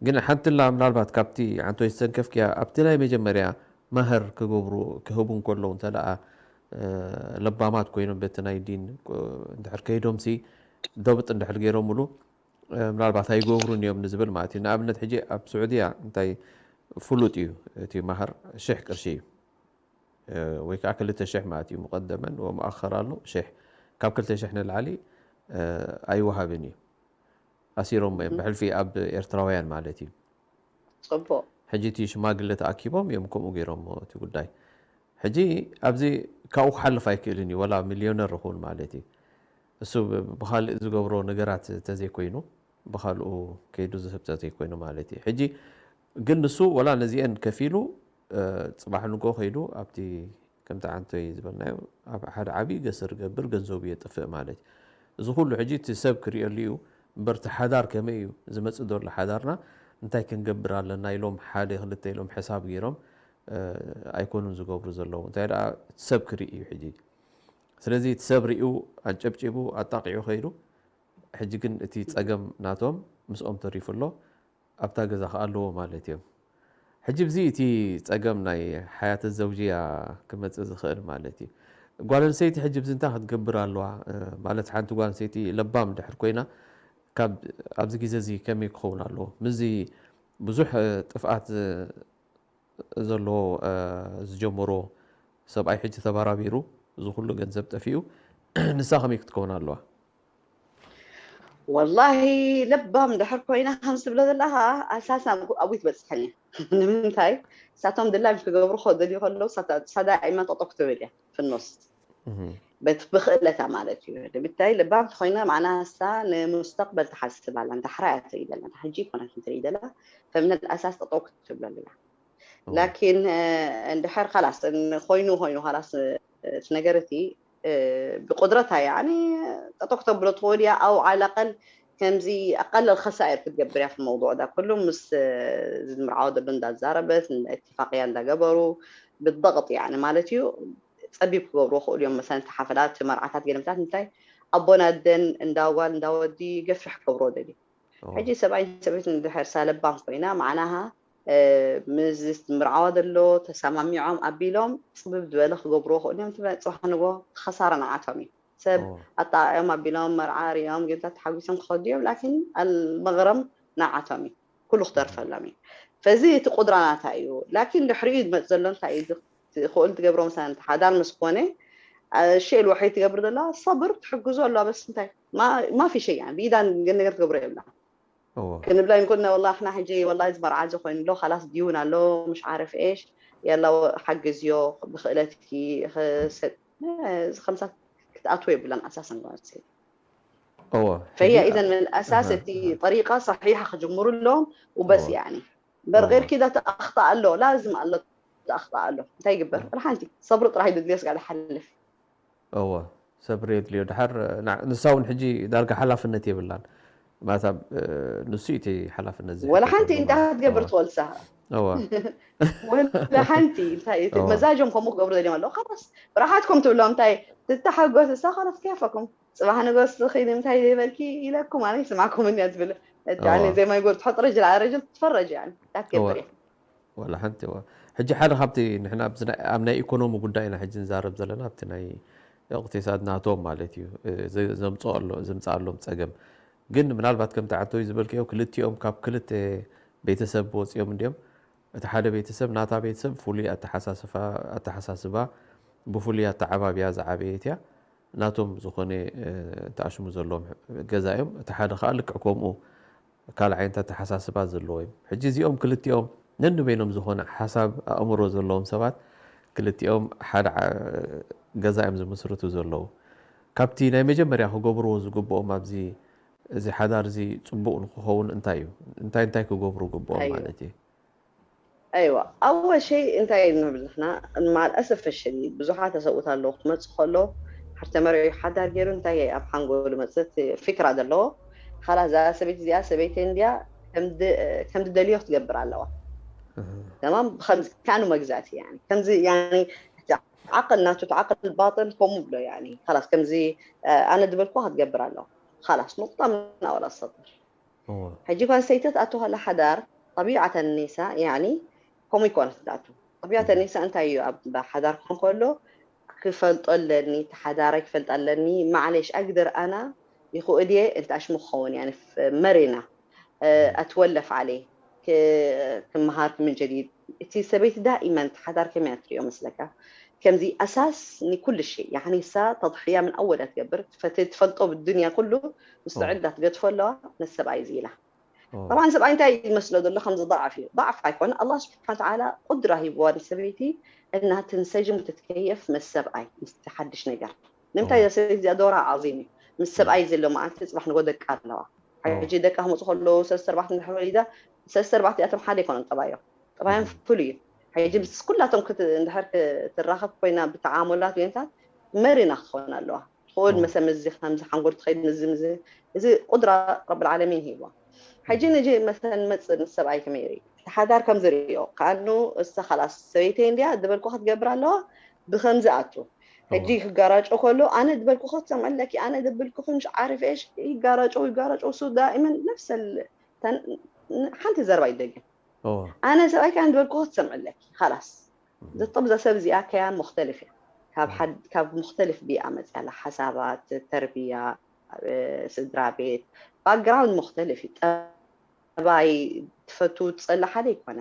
ግን ሓንቲ ላ ምናልባት ካብቲ ዓንቶይ ዝተንከፍክያ ኣብቲ ናይ መጀመርያ ማህር ክገብሩ ክህቡ እንከለዉ እንተ ደኣ ለባማት ኮይኖም በቲ ናይ ዲን እንድሕር ከይዶምሲ ደብጥ እንድሕር ገይሮምሉ ምናልባት ኣይገብሩን እዮም ንዝብል ማለት እዩ። ንኣብነት ሕጂ ኣብ ስዑድያ እንታይ ፍሉጥ እዩ እቲ ማህር ሽሕ ቅርሺ እዩ ወይ ከዓ ክልተ ሽሕ ማለት እዩ ሙቀደመን ወመኣኸር ኣሎ ሽሕ ካብ ክልተ ሽሕ ንላዕሊ ኣይወሃብን እዩ። ኣሲሮሞ እዮም ብሕልፊ ኣብ ኤርትራውያን ማለት እዩ። ፅቡቅ ሕጂ እቲ ሽማግለ ተኣኪቦም እዮም ከምኡ ገይሮሞ እቲ ጉዳይ። ሕጂ ኣብዚ ካብኡ ክሓልፍ ኣይክእልን እዩ ወላ ሚልዮነር ይኹን ማለት እዩ። እሱ ብካልእ ዝገብሮ ነገራት ተዘይኮይኑ ብካልኡ ከይዱ ዝህብ ተዘይኮይኑ ማለት እዩ። ሕጂ ግን ንሱ ወላ ነዚአን ከፊሉ ፅባሕ ንጎ ከይዱ ኣብቲ ከምቲ ዓንቶይ ዝበልናዮ ኣብ ሓደ ዓብዪ ገስር ገብር ገንዘቡ የጥፍእ ማለት እዩ። እዚ ኩሉ ሕጂ እቲ ሰብ ክርእየሉ እዩ እምበር እቲ ሓዳር ከመይ እዩ ዝመፅእ ዘሎ ሓዳርና እንታይ ክንገብር ኣለና ኢሎም ሓደ ክልተ ኢሎም ሕሳብ ገይሮም ኣይኮኑን ዝገብሩ ዘለዉ እንታይ ደኣ እቲ ሰብ ክርኢ እዩ ሕጂ። ስለዚ እቲ ሰብ ሪኡ ኣጨብጪቡ ኣጣቂዑ ከይዱ ሕጂ ግን እቲ ፀገም ናቶም ምስኦም ተሪፉ ኣሎ ኣብታ ገዛ ከዓ ኣለዎ ማለት እዮም። ሕጂ ብዚ እቲ ፀገም ናይ ሓያተ ዘውጅያ ክመፅእ ዝኽእል ማለት እዩ። ጓል ኣንሰይቲ ሕጂ ብዚ እንታይ ክትገብር ኣለዋ ማለት ሓንቲ ጓል ኣንሰይቲ ለባም ድሕር ኮይና ካብ ኣብዚ ግዜ እዚ ከመይ ክኸውን ኣለዎ ምስዚ ብዙሕ ጥፍኣት ዘለዎ ዝጀመሮ ሰብኣይ ሕጂ ተባራቢሩ እዚ ኩሉ ገንዘብ ጠፊኡ ንሳ ከመይ ክትከውን ኣለዋ? ወላሂ ለባም ድሕር ኮይና ከምዚ ትብሎ ዘለኻ ኣሳስ ኣብኡ ትበፅሐን እያ። ንምንታይ እሳቶም ድላዮም ክገብሩ ከደልዩ ከለዉ እሳ ዳኢማ ጠጠው ክትብል እያ ፍኖስ ብክእለታ ማለት እዩ። ንምንታይ ለባም ተኮይና ማዕና እሳ ንሙስተቅበል ትሓስብ ኣላ ንዳሕራ እያ ትርኢ ዘላ ንሕጂ ይኮነት ትርኢ ዘላ ፈምነል ኣሳስ ጠጠው ክትብሎ ኣለና። ላኪን እንድሕር ካላስ ኮይኑ ኮይኑ ካላስ እቲ ነገር እቲ ብቁድረታ ያኒ ጠጠው ክተብሎ ትኽእል እያ። ኣው ዓለቀል ከምዚ ኣቀለል ከሳይር ክትገብር እያ። መውضوع ዳ ኩሉ ምስ ዝምርዓወ ዘሎ እንዳዛረበት እትፋቅያ እንዳገበሩ ብضغط ያኒ ማለት እዩ። ፀቢብ ክገብርዎ ክእሉ እዮም። መሰለን ተሓፈላት መርዓታት ገለምታት እንታይ ኣቦን ኣደን እንዳጓል እንዳወዲ ገፍሕ ክገብርዎ ደልዩ። ሕጂ ሰብኣይን ሰበይትን እንድሕር ሳለባም ኮይና ማዕናሃ ምስ ምርዓዋ ዘሎ ተሰማሚዖም ኣቢሎም ፅብብ ዝበለ ክገብርዎ ክእሉ እዮም። ትበ- ፅባሕ ንጎ ኸሳራ ንዓቶም እዩ። ሰብ ኣጣቂዖም ኣቢሎም መርዓ ሪኦም ጌምታት ተሓጒሶም ክኸዱ እዮም። ላኪን ኣልመግረም ንዓቶም እዩ። ኩሉ ክተርፈሎም እዩ። ፈዚ እቲ ቁድራናታ እዩ። ላኪን ድሕሪኡ ዝመፅ ዘሎ እንታይ እዩ? ክእል ትገብሮ ምሳን ሓዳር ምስ ኮነ ሸል ወሐይ ትገብር ዘላ ሰብር ትሕግዞ ኣላ። በስ እንታይ ማፊ ሸይ ብኢዳን ገን ነገር ትገብሮ የብላ። ክንብላ ይንኮና ወላ ኣሕና ሕጂ ወላ እዚ መርዓ እዚ ኮይኑ ኣሎ ካላስ ዲውን ኣሎ ምሽ ዓርፍ ኤሽ የላ ሓግዝዮ ብክእለትኪ ከምሳ ክትኣትዎ የብላን ኣሳሰን ጓል ኣንስተይቲ እወ ፈያ ኢዘን ምን ኣሳስ እቲ ጠሪቃ ሰሒሓ ክጅምሩ ኣለዎም ውበስ ያኒ በር غير كده ተኣኽጣ ኣሎ ላዝም ኣሎ ተኣኽጣ ኣሎ እንታይ ይግበር ወላ ሓንቲ ሰብሪ ጥራሕ እዩ ድልዮስ ጋር ሓልፍ እወ ሰብሪ የድልዮ ድሓር ንሳ እውን ሕጂ ዳርጋ ሓላፍነት የብላን ማታ ንሱ እቲ ሓላፍነት ወላ ሓንቲ እንታይ ክትገብር ትወልሳ እወ ወላ ሓንቲ እንታይ መዛጆም ከምኡ ክገብሩ ዘድዮም ኣለዉ ካላስ ብርሓትኩም ትብሎም እንታይ ትተሓጎስ እሳ ካላስ ከፈኩም ፅባሕ ንጎስ ኺድ እንታይ ዘይበልኪ ኢለኩም ኣነ ይስማዕኩም እያ ትብል ዜማይ ጎር ትፈጥረ ጅላ ረጅል ትፈረጅ እያ ትገብር ወላ ሓንቲ እዋ ሕጂ ሓደ ካብቲ ንሕና ኣብ ናይ ኢኮኖሚ ጉዳይ ኢና ሕጂ ንዛረብ ዘለና ኣብቲ ናይ እቅትሳድ ናቶም ማለት እዩ ዘምፅኣሎም ፀገም ግን ምናልባት ከም ተዓንተዊ ዝበልክዮ ክልቲኦም ካብ ክልተ ቤተሰብ ወፂኦም እንዲኦም እቲ ሓደ ቤተሰብ ናታ ቤተሰብ ፍሉይ ኣተሓሳስባ ብፍሉይ ኣተዓባብያ ዝዓበየት እያ ናቶም ዝኾነ ተኣሽሙ ዘለዎም ገዛ እዮም እቲ ሓደ ከዓ ልክዕ ከምኡ ካልእ ዓይነት ኣተሓሳስባ ዘለዎ እዩ ሕጂ እዚኦም ክልቲኦም ነንበይኖም ዝኾነ ሓሳብ ኣእምሮ ዘለዎም ሰባት ክልቲኦም ሓደ ገዛ እዮም ዝምስርቱ ዘለዉ ካብቲ ናይ መጀመርያ ክገብርዎ ዝግብኦም ኣብዚ እዚ ሓዳር እዚ ፅቡቅ ንክኸውን እንታይ እዩ እንታይ እንታይ ክገብሩ ግብኦም ማለት እዩ ኣይዋ ኣወ ሸይ እንታይ ንብል ንሕና ማልኣሰፈ ሸዲድ ብዙሓት ተሰብኡት ኣለዉ ክመፅእ ከሎ ሓርተ መሪዑ ሓዳር ገይሩ እንታይ ኣብ ሓንጎሉ መፅእ ፍክራ ዘለዎ ካላ እዛ ሰበይቲ እዚኣ ሰበይቲ እንድያ ከም ዝደልዮ ክትገብር ኣለዋ ተማም ብከምዚ ካኑ መግዛእቲ ያኒ ከምዚ ያኒ ዓቅል ናቱ ዓቅል ባጥል ከምኡ ብሎ ያኒ ካላስ ከምዚ ኣነ ዝበልኩ ክትገብር ኣለዋ ካላስ ንቁጣ ምናወላ ሰጥር ሕጂ ኳን ሰይተት ኣቶ ከላ ሓዳር ጠቢዓተን ኒሳ ያኒ ከምኡ ይኮነት ትኣቱ ጠቢዓተን ኒሳ እንታይ እዩ ኣብ ሓዳር ክኾን ከሎ ክፈልጦ ኣለኒ ተሓዳራይ ክፈልጥ ኣለኒ ማዕሌሽ ኣግደር ኣና ይኽእል እየ እንተ ኣሽሙ ክኸውን ያኒ መሬና ኣትወለፍ ዓሌ ክመሃር ክምን ጀዲድ እቲ ሰበይቲ ዳኢመን ተሓዳር ከመይ ትሪኦ መስለካ ከምዚ ኣሳስ ንኩሉ ሸይ ያኒ ሳ ተضحያ ምን ኣወላ ትገብር ትፈልጦ ብዱንያ ኩሉ ምስተዕዳ ትገድፎ ኣለዋ ነሰብኣይ እዚ ኢላ طبعا ሰብኣይ እንታይ ይመስሎ ዘሎ ከምዚ ضعፍ እዩ ضعፍ ኣይኮነ ኣላህ ስብሓን ተዓላ ቁድራ ሂብዋ ንሰበይቲ እና ትንሰጅም ትትከየፍ ምስ ሰብኣይ ምስቲ ሓድሽ ነገር ንምንታይ እዛ ሰበይቲ እዚኣ ዶራ ዓዚም እዩ ምስ ሰብኣይ ዘሎ መዓልቲ ፅባሕ ንጎ ደቃ ኣለዋ ሕጂ ደቃ ክመፁ ከለዉ ሰለስተ ኣርባዕተ እንድሕር ወሊዳ ሰለስተ ኣርባዕተ እዚኣቶም ሓደ ይኮኖም ጠባዮም ጠባዮም ፍሉይ እዩ ሕጂ ምስ ኩላቶም እንድሕር ክትራኸብ ኮይና ብተዓሙላት ወይንታት መሪና ክትኸውን ኣለዋ ትኽእል መሰ ምዚ ከምዚ ሓንጎል ትኸይድ ምዚ ምዚ እዚ ቁድራ ረብ ዓለሚን ሂብዋ ሕጂ ንጂ መሰን መፅእ ምስ ሰብኣይ ከመይ ርኢ እቲ ሓዳር ከም ዝርእዮ ከኣኑ እሳ ካላስ ሰበይተይ እንድያ ዝበልኩ ክትገብር ኣለዋ ብከምዚ ኣቱ ሕጂ ክጋራጮ ከሎ ኣነ ዝበልኩ ክትሰምዐለኪ ኣነ ዘብልኩ ክንሽ ዓርፍ ሽ ይጋራጮ ይጋራጮ ሱ ዳኢመን ነፍሰ ሓንቲ ዘረባ ይደግም ኣነ ሰብኣይ ከ ዝበልኩ ክትሰምዐለኪ ካላስ ዘጠብዛ ሰብ እዚኣ ከያ ሙክተልፍ እያ ካብ ሙክተልፍ ቢኣ መፅያ ኣላ ሓሳባት ተርቢያ ስድራ ቤት ባክግራውንድ ሙክተልፍ እዩ ጠባይ ትፈቱ ትፀላ ሓደ ይኮነ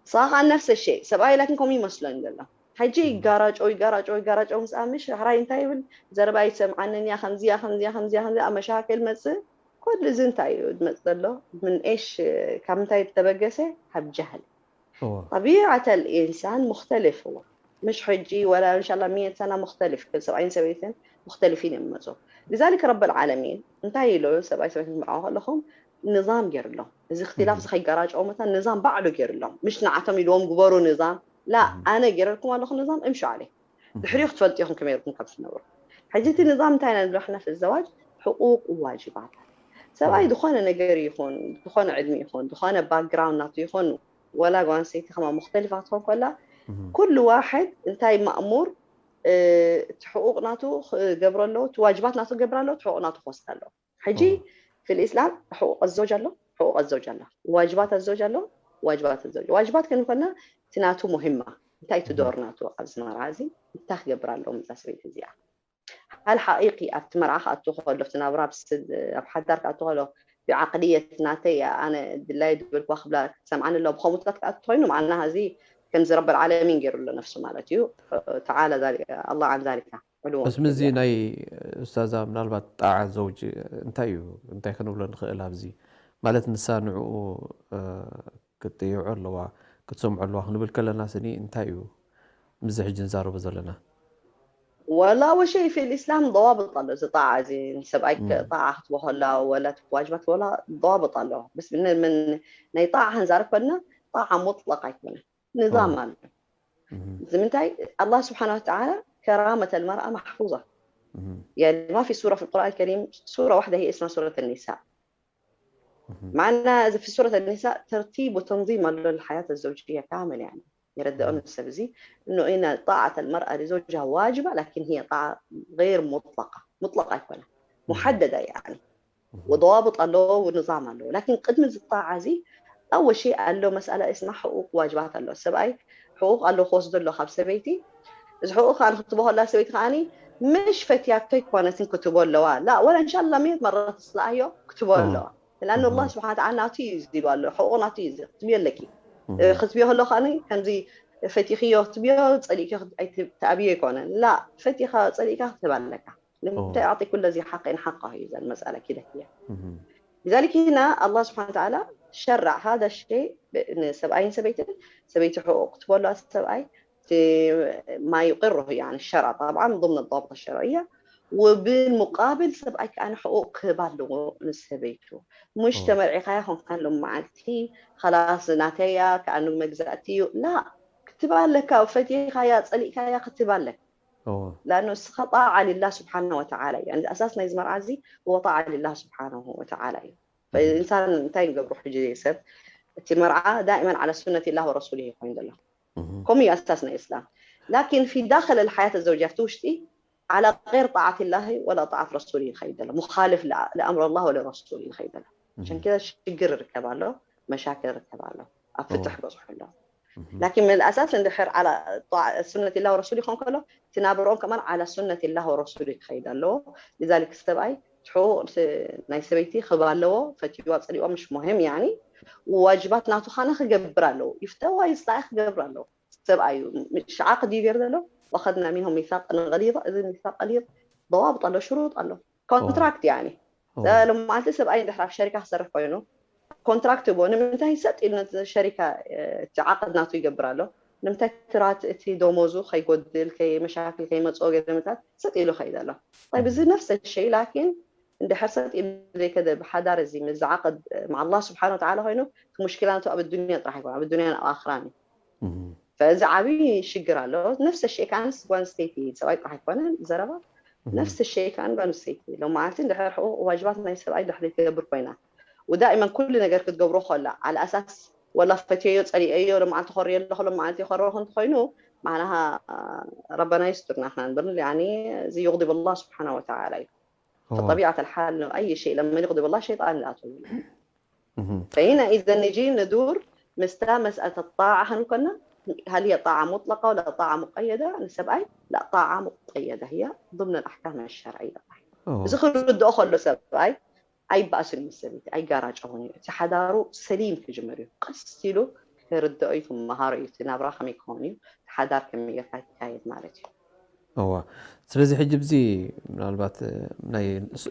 ንስኻ ከዓ ነፍሰ ሸይ ሰብኣይ ላኪን ከምኡ ይመስሎ እዩ ዘሎ ሕጂ ይጋራጮ ይጋራጮ ይጋራጮ ምስ ኣምሽ ሕራይ እንታይ ይብል ዘረባ ይሰምዓንን እያ ከምዚያ ከምዚያ ከምዚያ ከምዚያ ኣብ መሻክል መፅእ ኩሉ እዚ እንታይ እዩ ዝመፅ ዘሎ ምን ኤሽ ካብ ምንታይ ዝተበገሰ ካብ ጃህል طبيعة الإنسان مختلف هو مش حجي ولا إن شاء الله مية سنة مختلف كل سبعين سبعين مختلفين እዮም ዝመፁ لذلك رب العالمين እንታይ ኢሉ ሰብኣይ ሰበይትን ትምርዓው ከለኹም ንዛም ገይርሎም። እዚ እክትላፍ እዚ ከይጋራጨው መታን ንዛም ባዕሉ ገይርሎም። ምሽ ንዓቶም ኢልዎም ግበሩ ንዛም። ላ ኣነ ገይረልኩም ኣለኹ ንዛም እምሹ ዓለይ። ድሕሪኡ ክትፈልጡ ኢኹም ከመይ ኢልኩም ካብ ትነብሩ። ሕጂ እቲ ንዛም እንታይ ኢና ንብሎ ሕና ፊ ዘዋጅ ሕቁቅ ዋጅባት። ሰብኣይ ዝኾነ ነገር ይኹን ዝኾነ ዕድሚ ይኹን ዝኾነ ባክግራውንድ ናቱ ይኹን ወላ ጓል ኣንስተይቲ ከማ ሙክተሊፋ ክትኾን ከላ ኩሉ ዋሕድ እንታይ ማእሙር እቲ ሕቁቅ ናቱ ክገብሮ ኣለዎ፣ እቲ ዋጅባት ናቱ ክገብር ኣለዎ፣ እቲ ሕቁቅ ናቱ ክወስድ ኣለዎ። ሕጂ ፊ ልእስላም ሕቁቅ ኣዘውጅ ኣሎ፣ ሕቁቅ ኣዘውጅ ኣሎ፣ ዋጅባት ኣዘውጅ ኣሎ፣ ዋጅባት ኣዘውጅ። ዋጅባት ክንብል ከለና እቲ ናቱ ሙሂማ እንታይ እቲ ዶር ናቱ ኣብዚ መርዓ እዚ እንታይ ክገብር ኣለዎ ምዛ ሰበይቲ እዚኣ። ሃል ሓቂቂ ኣብቲ መርዓ ክኣቱ ከሎ ኣብቲ ናብራ ኣብ ሓዳር ክኣቱ ከሎ ብዓቅልየት ናተይ ኣነ ድላይ ድበልኳ ክብላ ክትሰምዓኒ ኣለዋ ብከምኡታት ክኣቱ ኮይኑ መዓና እዚ ከምዚ ረብ ዓለሚን ገይሩ ኣሎ ነፍሱ ማለት እዩ። ተዓላ ኣላ ዓን ዛሊካ ዕልዎ በስ ምዚ ናይ ኡስታዛ ምናልባት ጣዓ ዘውጅ እንታይ እዩ እንታይ ክንብሎ ንኽእል ኣብዚ ማለት ንሳ ንዕኡ ክትጥይዖ ኣለዋ ክትሰምዖ ኣለዋ ክንብል ከለና ስኒ እንታይ እዩ ምዚ ሕጂ ንዛረቦ ዘለና ወላ ወሸይ ፊ ልእስላም ضوابط ኣሎ እዚ ጣዓ እዚ ንሰብኣይ ጣዓ ክትቦ ከላ ወላ ዋጅባት ወላ ضوابط ኣሎ በስ ናይ ጣዓ ክንዛረብ ከልና ጣዓ ሙጥለቅ ኣይኮነ ንዛም ኣሎ እዚ ምንታይ ኣላህ ስብሓን ወተዓላ ከራመት ልመርኣ ማሕፉዛ يعني ما في سورة في القرآن الكريم سورة واحدة هي اسمها سورة النساء معنا في سورة النساء ترتيب وتنظيم للحياة الزوجية كامل يعني يردون السبزي انه ان طاعة المرأة لزوجها واجبة لكن هي طاعة غير مطلقة مطلقة يكون محددة يعني وضوابط ኣለዎ ونظام ኣለዎ لكن ቅድሚ እዚ ጣዓ እዚ ኣወል ሸይ ኣሎ መስኣላ እስማ ሕቁቅ ዋጅባት ኣሎ ሰብኣይ ሕቁቅ ኣሎ ክወስዶ ኣሎ ካብ ሰበይቲ እዚ ሕቁቅ ከዓ ንክትቦ ከላ ሰበይቲ ከዓ ምሽ ፈትያቶ ይኮነትን ክትቦ ኣለዋ ላ ወላ እንሻላ ሚት መረት ስልኣዮ ክትቦ ኣለዋ لأن الله سبحانه وتعالى ናቱ እዩ ዝብል ኣሎ ሕቁቅ ናቱ እዩ ክትብዮ ኣለኪ ክትብዮ ከሎ ከዓ ከምዚ ፈቲኽዮ ክትብዮ ፀሊእኪ ተኣብዮ ይኮነን ላ ፈቲኻ ፀሊእካ ክትህብ ኣለካ لم تعطي كل ذي حق حقه إذا المسألة كده هي لذلك هنا الله سبحانه وتعالى شرع هذا الشيء ንሰብኣይን ሰበይትን ሰበይቲ ሕቁቅ ክትበሉ ሰብኣይ ما يقره يعني الشرع طبعا ضمن الضوابط الشرعية وبالمقابل ሰብኣይ ከኣ ሕቁቅ ክህብ ኣለዎ ንሰበይቱ مش ተመርዒኻያ ኮንካ ሎም መዓልቲ خلاص ናተያ ከኣ መግዛእቲ እዩ لا ክትባ ኣለካ ፈቲኻያ ፀሊእካያ ክትባ ኣለካ لأنه እስኻ طاعة لله سبحانه وتعالى يعني أساس ናይዚ መርዓ እዚ هو طاعة لله سبحانه وتعالى እዩ فالإنسان እንታይ ንገብሩ ሕጂ ሰብ እቲ መርዓ دائما على سنة الله ورسوله ኮይኑ ዘሎ ከምኡ እዩ أساس ናይ እስላም لكن في داخل الحياة الزوجية ውሽጢ على غير طاعة الله ولا طاعة رسوله ይኸይድ ዘሎ مخالف لأمر الله ولرسوله ይኸይድ ዘሎ عشان كذا ሽግር ይርከብ ኣሎ መሻክል ይርከብ ኣሎ ኣብ ፍትሕ በዝሑ ኣሎ لكن من الأساس እንድሕር على طاعة سنة الله ورسوله ይኾን ከሎ ትናብሮም ከማን على سنة الله ورسوله ክኸይድ ኣለዎ لذلك ሰብኣይ ትሕቁቕ ናይ ሰበይቲ ክብ ኣለዎ ፈትዋ ፀሊኦ مش مهم يعني واجبات ናቱ ኻነ ክገብር ኣለዎ ይፍተዋ ይፅላኢ ክገብር ኣለዎ ሰብኣይ እዩ شعاق ድዩ ገይሩ ዘሎ وأخذنا منهم ميثاقا غليظا እዚ ميثاق غليظ ضوابط ኣሎ شروط ኣሎ contract يعني ሎም መዓልቲ ሰብኣይ እንድሕር ኣብ ሸሪካ ክሰርሕ ኮይኑ ኮንትራክት ይብዎ ንምንታይ ሰጥ ኢሉ ነቲ ሸሪካ እቲ ዓቅድ ናቱ ይገብር ኣሎ ንምንታይ ትራት እቲ ደሞዙ ከይጎድል ከይመሻክል ከይመፅኦ ገለ ምታት ሰጥ ኢሉ ከይድ ኣሎ طيب እዚ نفس الشيء لكن እንድሕር ሰጥ ኢሉ ዘይከደ ብሓዳር እዚ ምስ ዝዓቅድ مع الله سبحانه وتعالى ኮይኑ እቲ ሙሽኪላ ነቱ ኣብ ዱንያ ጥራሕ ይኮን ኣብ ዱንያን ኣብ ኣኽራን እዩ فዚ ዓብዪ ሽግር ኣሎ نفس الشيء ከዓንስ ጓል ኣንስተይቲ ሰብኣይ ጥራሕ ኣይኮነን ዘረባ نفس الشيء ከዓን ጓል ኣንስተይቲ ሎም መዓልቲ እንድሕር ሕቁቅ ዋጅባት ናይ ሰብኣይ ድሕሪ ትገብር ኮይና ودائما ኩሉ ነገር ክትገብሮ ከላ على أساس ወላ ፈትየዮ ፀሊአዮ ሎም መዓልቲ ኮርዮ ኣለኹ ሎም መዓልቲ ኮረኹ እንተኮይኑ معناها ربنا يستر نحن نبر يعني እዚ يغضب الله سبحانه وتعالى እዩ فطبيعة الحال أي شيء لما يغضب الله شيطان لا تؤمن فهنا إذا نجي ندور مستا مسألة الطاعة هنكنا هل هي طاعة مطلقة ولا طاعة مقيدة؟ نسب أي؟ لا طاعة مقيدة هي ضمن الأحكام الشرعية. እዚ ክርድኦ ከሎ ሰብኣይ ኣይባእስን ምስ ሰበይቲ ኣይጋራጨውን እዩ እቲ ሓዳሩ ሰሊም ክጅምር እዩ ቀስ ኢሉ ክርድኦ እዩ ክመሃሮ እዩ እቲ ናብራ ከመይ ክኸውን እዩ እቲ ሓዳር ከመይ ጌርካ ይካየድ ማለት እዩ እዋ ስለዚ ሕጂ ብዚ ምናልባት ናይ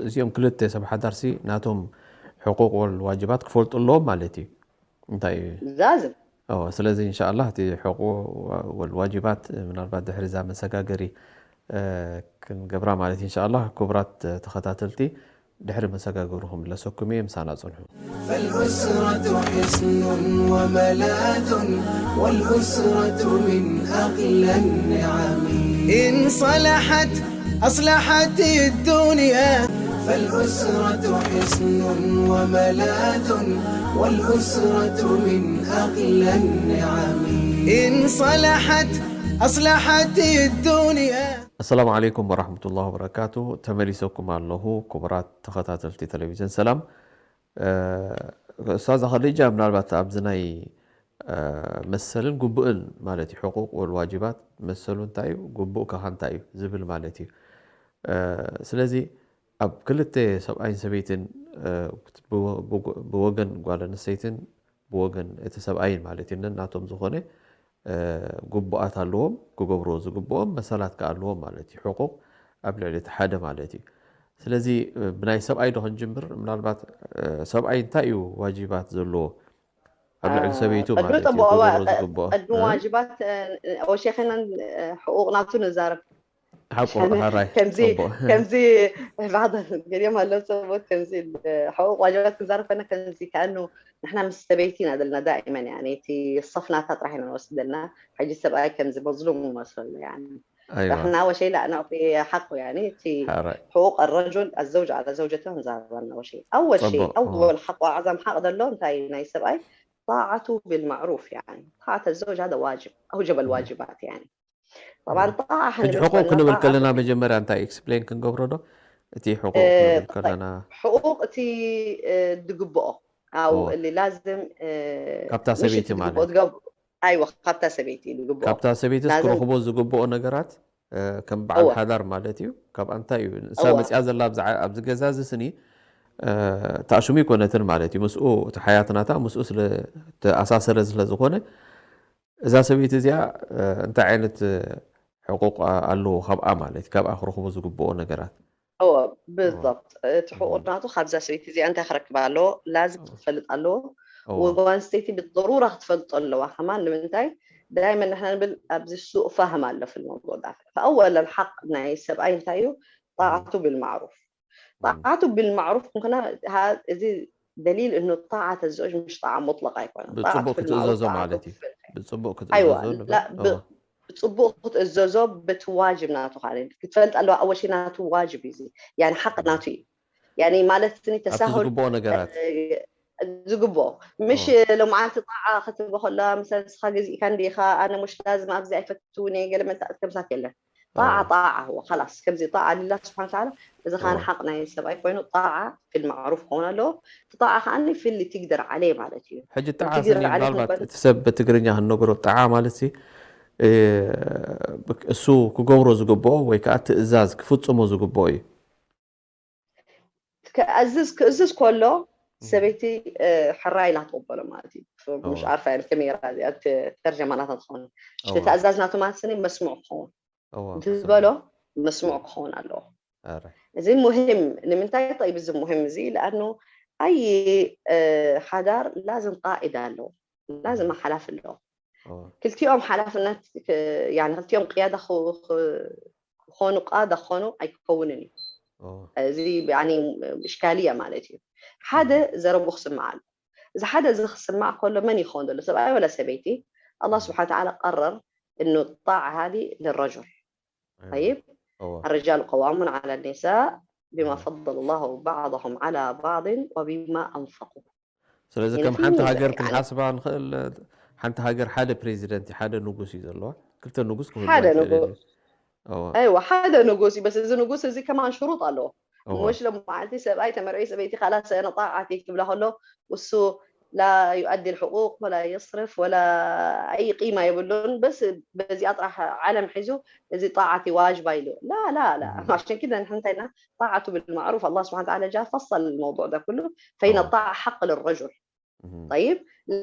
እዚኦም ክልተ ሰብ ሓዳርሲ ናቶም ሕቁቅ ወል ዋጅባት ክፈልጡ ኣለዎም ማለት እዩ እንታይ እዩ ዛዝም እዎ ስለዚ እንሻኣላ እቲ ሕቁቅ ወል ዋጅባት ምናልባት ድሕሪ እዛ መሰጋገሪ ክንገብራ ማለት እንሻኣላ ክቡራት ተኸታተልቲ ድሕሪ መሰጋገሩ ክምለሰኩም እየ። ምሳና ጽንሑ። فالأسرة حصن وملاذ، والأسرة من أغلى النعم. إن صلحت أصلحت الدنيا. فالأسرة حصن وملاذ، والأسرة من أغلى النعم. إن صلحت أصلحت الدنيا. ኣሰላሙ ዓለይኩም ወራህመቱላሂ ወበረካቱ። ተመሊሰኩም ኣለኹ ክቡራት ተኸታተልቲ ቴሌቪዥን ሰላም። ኡስታዝ ኸዲጃ፣ ምናልባት ኣብዚ ናይ መሰልን ግቡእን ማለት እዩ፣ ሕቁቅ ወልዋጅባት፣ መሰሉ እንታይ እዩ፣ ግቡእ ከኻ እንታይ እዩ ዝብል ማለት እዩ። ስለዚ ኣብ ክልተ ሰብኣይን ሰበይትን፣ ብወገን ጓል ኣንስተይትን ብወገን እቲ ሰብኣይን ማለት እዩ፣ ነናቶም ዝኾነ ግቡኣት ኣለዎም፣ ክገብርዎ ዝግብኦም መሰላት ከኣ ኣለዎም ማለት እዩ። ሕቁቅ ኣብ ልዕሊ እቲ ሓደ ማለት እዩ። ስለዚ ብናይ ሰብኣይ ዶ ክንጅምር? ምናልባት ሰብኣይ እንታይ እዩ ዋጅባት ዘለዎ ኣብ ልዕሊ ሰበይቱ ማለት እዩ፣ ክገብሮ ዝግብኦ? ቅድሚ ዋጅባት ወሸኸናን ሕቁቅ ናቱ ንዛረብ። ሓቁ፣ ሓራይ፣ ከምዚ ጽቡቅ። ከምዚ بعض ገሊኦም ኣለዉ ሰብኡት ከምዚ ሕቁቅ ዋጅባት ክንዛረብ ከና ከምዚ ከኣኑ ንሕና ምስ ሰበይቲ ኢና ዘለና ዳኢመን፣ ያኒ እቲ ሰፍናታ ጥራሕ ኢና ንወስድ ዘለና። ሕጂ ሰብኣይ ከምዚ መዝሉም ይመስለሉ፣ ያኒ ኣይዋ፣ ንሕና ወሸይ ላ ናውቲ ሓቁ፣ ያኒ እቲ ሓራይ። حقوق الرجل الزوج على زوجته ንዛረበና ወሸይ። أول شيء ጽቡቅ። أول حق وأعظم حق ዘሎ እንታይ እዩ ናይ ሰብኣይ؟ طاعته بالمعروف، يعني طاعة الزوج هذا واجب، أوجب الواجبات يعني. طبعا طاعة ሕጂ ክንብል ሕቁቅ ከለና ክንብል طاعة ከለና መጀመርያ እንታይ ኤክስፕሌን ክንገብሮ ዶ? እቲ ሕቁቅ እ፣ ክንብል طيب. ከለና حقوق እቲ እ፣ ዝግብኦ ኣው እወ። اللي لازم እ፣ ካብታ مش ሰበይቲ እቲ ዝግብኦ ማለት። ዝገብ- ኣይወ ካብታ ሰበይቲ ዝግብኦ ካብታ ሰበይትስ ላዝም ክረኽቦ ዝግብኦ ነገራት እ፣ ከም በዓል እወ። ሓዳር ማለት እዩ። ካብ ኣንታይ እዩ ንሳ እወ። መፅያ ዘላ ኣብዚ ዓ- ኣብዚ ገዛ እዚ ስኒ እ፣ ታሽሙ ይኮነትን ማለት እዩ። ምስኡ እቲ ሓያት ናታ ምስኡ ስለ ተኣሳሰረ ስለ ዝኾነ እዛ ሰበይቲ እዚኣ እ፣ እንታይ ዓይነት እ፣ ሕቁቅ ኣለዎ ካብኣ ማለት እዩ፣ ካብኣ ክረኽቦ ዝግብኦ ነገራት። እወ بالضبط። እቲ ሕቁቅ ናቱ ካብዛ ሰበይቲ እዚኣ እንታይ ክረክብ ኣለዎ? ላዝም ክትፈልጥ ኣለዎ። እወ። ወጓል ኣንስተይቲ ብضرورة ክትፈልጦ ኣለዋ ከማን። ንምንታይ ዳይመን ንሕና ንብል ኣብዚ سوء فهم ኣሎ في الموضوع ده። فأول الحق ናይ ሰብኣይ እንታይ እዩ? طاعته بالمعروف። طاعته بالمعروف ምክና እዚ دليل انه طاعة الزوج مش طاعة مطلقة ኣይኮነን። طاعته ብጽቡቅ بالمعروف ክትእዘዞ طاعته ማለት እዩ። في ብጽቡቅ ኣይዋ ክትእዘዞ ንብል። ላ ብ- እወ። ብጽቡቅ ክትእዘዞ በቲ ዋጅብ ናቱ ካለ ክትፈልጥ ኣለዋ። ኣወል ሸይ ናቱ ዋጅብ እዩ እዚ፣ ያኒ ሓቅ ናቱ እዩ። ያኒ ማለት ስኒ ኣብቲ ተሳሁል ዝግብኦ ነገራት። ዝግብኦ ምሽ እወ። ሎምዓንቲ ጣዓ ክትህቦ ከላ ምሰ ንስኻ ገዚእካ እንዲኻ ኣነ ሙሽ ላዝም ኣብዚ ኣይፈትውን እየ ገለ መልታ ከምሳት የለን። ጣዓ እወ። ጣዓ هو خلاص ከምዚ ጣዓ ሊላ ስብሓን ተዓላ እዚ ኻን እወ። ሓቅ ናይ ሰብኣይ ኮይኑ ጣዓ في المعروف ክኸውን ኣለዎ። እቲ ጣዓ ከዓኒ في اللي تقدر عليه ማለት እዩ። ሕጂ ጣዓ ትግር ስኒ ዓሌት ምናልባት ነበር። እቲ ሰብ ብትግርኛ ክንነግሮ ጣዓ ማለት ሲ እ፣ እሱ ክገብሮ ዝግብኦ ወይ ከዓ ትእዛዝ ክፍጽሞ ዝግብኦ እዩ። ክእዝዝ ክእዝዝ ከሎ ሰበይቲ እ፣ ሕራይ ኢላ ትቕበሎ ማለት እዩ። مش እወ። ዓርፋ እያ ከመይ ራ እዚኣ ት- ተርጀማናታ ትኸውን። እወ። እቲ ትእዛዝ ናቱ ማለት ስኒ መስሙዕ ክኸውን እወ። ዝበሎ መስሙዕ ክኸውን ኣለዎ። ኣረ። እዚ ሙሂም ንምንታይ ጠይብ እዚ ሙሂም እዚ ለኣኑ ኣይ እ፣ ሓዳር ላዝም ቃኢዳ ኣለዎ ላዝም ሓላፍ ኣለዎ። እወ። ክልቲኦም ሓላፍነት ክ- ያኒ ክልቲኦም ቅያዳ ክኾኑ ቃዳ ክኾኑ ኣይክከውንን እዩ። እዚ እሽካልያ ማለት እዩ። ሓደ ዘረቡ ክስማዕ ኣሎ። እዚ ሓደ እዚ ክስማዕ ከሎ መን ይኸውን ዘሎ? ሰብኣይ ወላ ሰበይቲ? ኣላ ስብሓን ተዓላ ቀረር እኑ ጣዓ ሃዚ ልረጁል። طيب الرجال قوامون على النساء بما فضل الله بعضهم على بعض وبما أنفقوا. ስለዚ ከም ሓንቲ ሃገር ክንሓስባ ንኽእል። ሓንቲ ሃገር ሓደ ፕሬዚደንት ሓደ ንጉስ እዩ ዘለዋ። ክልተ ንጉስ ክህሉ ሓደ ኣይክእልን ንጉስ። እዩ። እወ፣ ኣይዋ ሓደ ንጉስ እዩ። በስ እዚ ንጉስ እዚ ከማን ሽሩጥ ኣለዎ። እወ። እሞ ሽለ መዓልቲ ሰብኣይ ተመርዒ ሰበይቲ ካላ ሰነ ጣዓት ይክብላ ከሎ እሱ ላ يؤدي الحقوق ولا يصرف ولا أي قيمة የብሉን። በስ በዚኣ ጥራሕ ዓለም ሒዙ እዚ ጣዓት ዋጅባ ኢሉ ላ ላ ላ እም። عشان كده نحن እንታይና طاعة بالمعروف الله سبحانه وتعالى جاء فصل الموضوع ده كله فإن እወ። الطاعة حق للرجل እም። طيب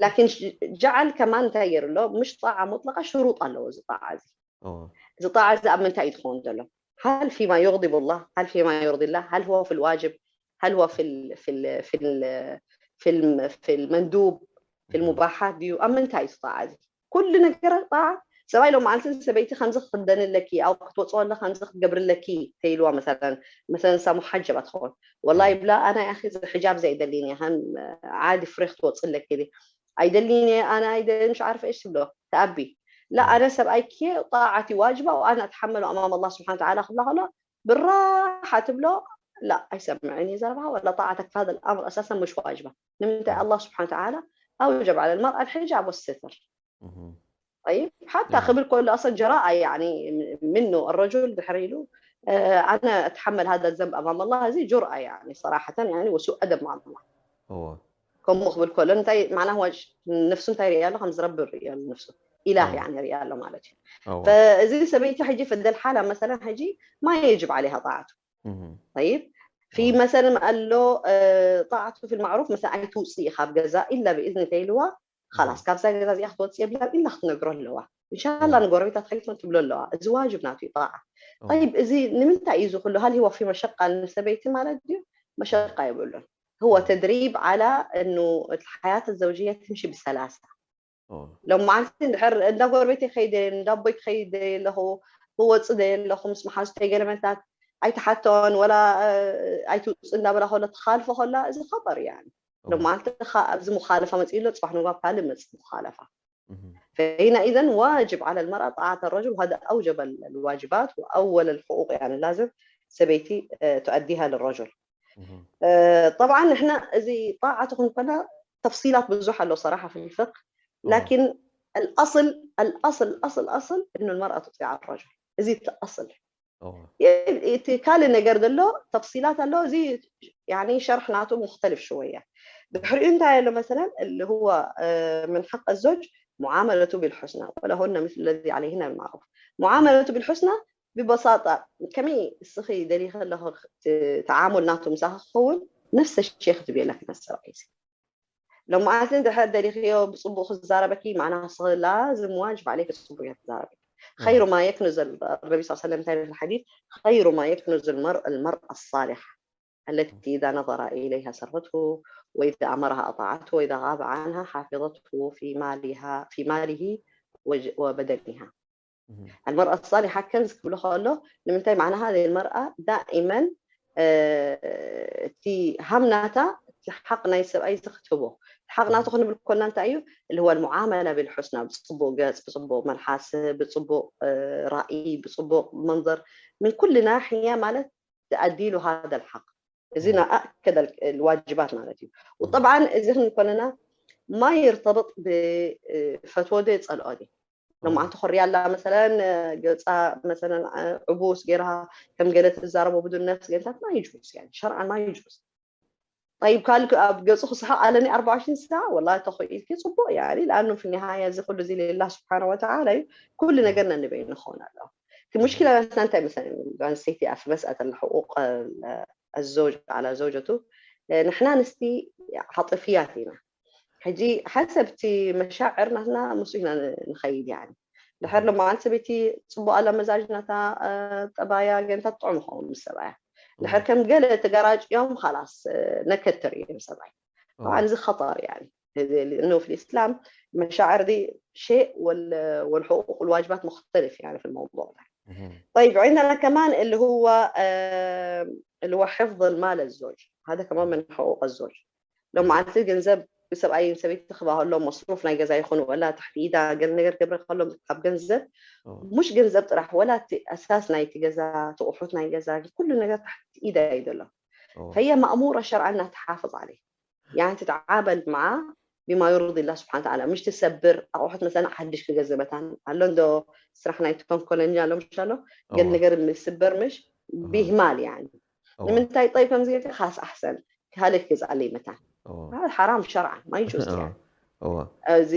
لكن ج- جعل كمان እንታይ ገይሩ ኣሎ مش طاعة مطلقة ሽሩጥ ኣለዎ እዚ ጣዓ እዚ እወ። እዚ ጣዓ እዚ ኣብ ምንታይ እዩ ዝኸውን ዘሎ هل فيما يغضب الله هل فيما يرضي الله هل هو في الواجب هل هو في ال في ال في ال في الم في المندوب في المباحات ድዩ ኣብ ምንታይ እዩ ጣዓ እዚ ኩሉ ነገር ጣዓ ሰብኣይ ሎም መዓልቲ ሰበይቲ ከምዚ ክትክደንለኪ ኣብ ክትወፅወለ ከምዚ ክትገብርለኪ ተይልዋ መሰለን መሰለን ሳሙ ሓጀባ ትኸውን ወላ ይብላ ኣና ያኺ ሕጃብ ዘይደሊኒ ከም ዓዲ ፍሬ ክትወፅለኪ ኣይደሊኒ ኣና ኣይደሊ مش عارفة ايش ትብሎ ተኣቢ لا ኣነ ሰብኣይኪ ጣዓቲ ዋጅባ ወኣና ኣትሓመሉ ኣማም ኣላ ስብሓን ተዓላ ክብላ ከሎ ብራሓ ትብሎ لا ኣይሰምዕን እዩ ዘረባኻ ولا طاعتك في هذا الأمر أساسا مش واجبة ንምንታይ ኣላ ስብሓን ተዓላ أوجب على المرأة الحجاب والستر طيب حتى ክብል ከሎ أصلا جراءة يعني منه الرجل ድሕር ኢሉ أنا أتحمل هذا الذنب أمام الله እዚ جرأة يعني صراحة يعني وسوء أدب مع الله ከምኡ ክብል ከሎ እንታይ معناه ነፍሱ እንታይ ርእያ ኣሎ ከም ዝረቢ ርእያ ኣሎ ነፍሱ إله يعني ርእያ ኣሎ ማለት እዩ فእዚ ሰበይቲ ሕጂ في هذه الحالة مثلا ሕጂ ما يجب عليها طاعته طيب في مثلا ኣሎ طاعته في المعروف مثلا ኣይትውፅኢ ካብ ገዛ إلا بإذن ተይልዋ خلاص ካብዛ ገዛ እዚኣ ክትወፅእ የብላን إلا ክትነግሮ ኣለዋ إن شاء الله ንጎረቤታት ከይትመን ትብሎ ኣለዋ እዚ واجب ናቱ እዩ طاعة طيب እዚ ንምንታይ እዩ እዚ ኩሉ هل هو في مشقة ንሰበይቲ ማለት ድዩ مشقة የብሉን هو تدريب على انه الحياة الزوجية تمشي بسلاسة ሎም መዓልቲ እንድሕር እንዳ ጎረቤተይ ከይደ እንዳ ኣቦይ ክኸይደ ኣለኹ ክወፅእ ደ ኣለኹ ምስ መሓዙተይ ገለመታት ኣይትሓቶን ወላ ኣይትውፅእ እንዳበላ ከሎ ትኻልፎ ከላ እዚ خطر يعني ሎም መዓልቲ ኣብዚ مخالفة መፅኡ ኣሎ ፅባሕ ንጓብ ካልእ መፅእ مخالفة فهنا إذا واجب على المرأة طاعة الرجل وهذا أوجب الواجبات وأول الحقوق يعني لازم ሰበይቲ تؤديها للرجل طبعا نحن እዚ طاعة ትኹን ከላ تفصيلات ብዙሕ ኣሎ صراحة في الفقه لكن الأصل الأصل الأصل الأصل إنه المرأة تطيع الرجل እዚ الأصل እቲ ካልእ ነገር ዘሎ تفصيلات ኣሎ እዚ يعني شرح ናቱ مختلف شوية ድሕሪኡ እንታይ ኣሎ مثلا اللي هو من حق الزوج معاملته بالحسنى ولهن مثل الذي عليهن بالمعروف معاملته بالحسنى ببساطة ከመይ እስኺ ደሊኺ ኣለኹ ተዓሙል ናቱ ምሳኺ ክኸውን نفس الشيء ክትብየላ ክነስር ዒሲ ሎም መዓልቲ እንድሕር ደሊኽዮ ብፅቡቅ ክዛረበኪ ማዕና ስኽላ ዝምዋጅ ባዕለይ ክፅቡቅ እያ ትዛረበኪ خير ما يكنز النبي صلى الله عليه وسلم في الحديث خير ما يكنز المرء المرأة الصالحة التي إذا نظر إليها سرته وإذا أمرها أطاعته وإذا غاب عنها حفظته في مالها في ماله وبدنها المرأة الصالحة كنز ክብሎ ከሎ ንምንታይ معنى هذه المرأة دائما እቲ ሃምናታ እቲ ሓቕ ናይ ሰብኣይ ክትህቦ ሓቕ ናቱ ክንብል ኮና እንታይ እዩ اللي هو المعاملة بالحسنى ብፅቡቅ ገፅ ብፅቡቅ መልሓስ ብፅቡቅ ራእይ ብፅቡቅ መንظر من كل ناحية ማለት تؤدي له هذا الحق እዚ نأكد الواجبات ማለት እዩ وطبعا እዚ ክንብል ኮለና ما يرتبط ብፈትዎ ዶ ጸልኦ ዶ لما أنت خري الله مثلا ገጻ مثلا ዕቡስ ገይርካ ከም ገለ ትዛረቦ بدون نفس ገንታት ما يجوز يعني شرعا ما يجوز طيب ካልክ ኣብ ገጹ ክስሓቕ ኣለኒ أربعة وعشرين ساعة والله ተኽኢልኪ ጽቡቕ يعني لأنه في النهاية እዚ ኩሉ እዚ لله سبحانه وتعالى እዩ ኩሉ ነገር ነንበይኑ ክኸውን ኣለዎ እቲ مشكلة ናትና እንታይ መሰለኒ ጓል ኣንስተይቲ ኣብ مسألة الحقوق الزوج على زوجته ንሕና ኣንስቲ عاطفيات ኢና ሕጂ حسب እቲ مشاعر ናትና ምስኡ ኢና ንኸይድ يعني ድሕር ሎማዓንቲ ሰበይቲ ፅቡቅ ኣላ መዛጅ ናታ ጠባያ ገንታት ጥዑም ይኸውን ምስ ሰብኣያ ድሕር ከም ገለ ተጋራጭዮም خلاص ነከትር እዮም ሰብኣይ طبعا እዚ خطر يعني لأنه في الإسلام مشاعر دي شيء وال- والحقوق والواجبات مختلف يعني في الموضوع ده طيب عندنا كمان اللي هو آه، اللي هو حفظ المال الزوج هذا كمان من حقوق الزوج ሎም መዓልቲ ገንዘብ ሰብኣይ ሰበይቲ ክባ ከሎ መስሩፍ ናይ ገዛ ይኹን ወላ ትሕቲ ኢዳ ገለ ነገር ገብረ ከሎ ካብ ገንዘብ مش ገንዘብ ጥራሕ ወላ እቲ ኣሳስ ናይቲ ገዛ ትቑሑት ናይ ገዛ ኩሉ ነገር ትሕቲ ኢዳ እዩ ዘሎ فهي مأمورة شرعا أنها تحافظ عليه يعني تتعامل معاه بما يرضي الله سبحانه وتعالى مش تسبر ኣቑሑት مثلا ሓድሽ ክገዝእ መታን ኣሎ እንዶ ስራሕ ናይ ተንኮለኛ ኣሎ مش ኣሎ ገለ ነገር ምስበር مش بإهمال يعني ንምንታይ طيب ከምዚ ጌርካ خلاص أحسن ካልእ ክገዝኣለይ መታን ሓራም ሸርዓን ما يجوز يعني እዚ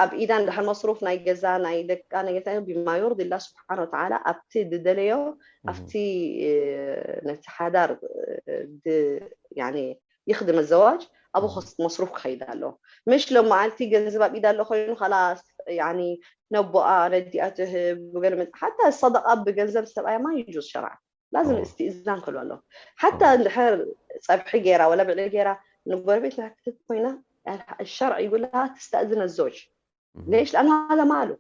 ኣብ ኢዳ እንድሕር መስሩፍ ናይ ገዛ ናይ ደቃ ናይ ገዛ بما يرضي الله سبحانه وتعالى ኣብቲ ዝደለዮ ኣብቲ ነቲ ሓዳር يعني يخدم الزواج ኣብኡ መስሩፍ ክኸይድ ኣለዎ مش ሎም መዓልቲ ገንዘብ ኣብ ኢዳ ኣሎ ኮይኑ خلاص يعني ነቦኣ ነዲኣ ትህብ ሓታ صدقة ብገንዘብ ሰብኣያ ما يجوز شرعا لازم استئذان ክህልዎ ኣለዎ حتى እንድሕር ፀብሒ ገይራ ወላ ብዕሊ ገይራ ንጎረቤት ክትህብ ኮይና الشرع يقول لها تستأذن الزوج ليش لأنه هذا ماله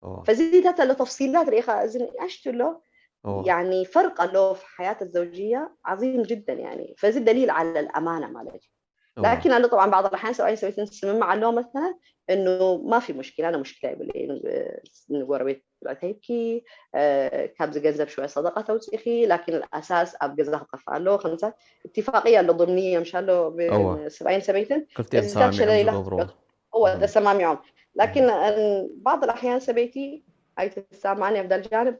اه فزيدة له تفصيلات ريخة أزن أشتو له اه يعني فرق له في حياة الزوجية عظيم جدا يعني فزي دليل على الأمانة مالتي اه لكن قال له طبعا بعض الأحيان سواء سويت نسمع معلومة مثلا إنه ما في مشكلة أنا مشكلة باللي نقربت بعتيكي آه كابز جنزب شوية صدقة توسيخي لكن الأساس أبقى زهقة فقال له خمسة اتفاقية اللي ضمنية مشان له اه بين سبعين سبعين ክልቲኦም እዚታት ተሰማሚዖም ሸለሌላ ዝገብርዎ هو ተሰማሚዖም لكن بعض الأحيان ሰበይቲ ኣይትሰማማዕን እያ ብዳል ጃንብ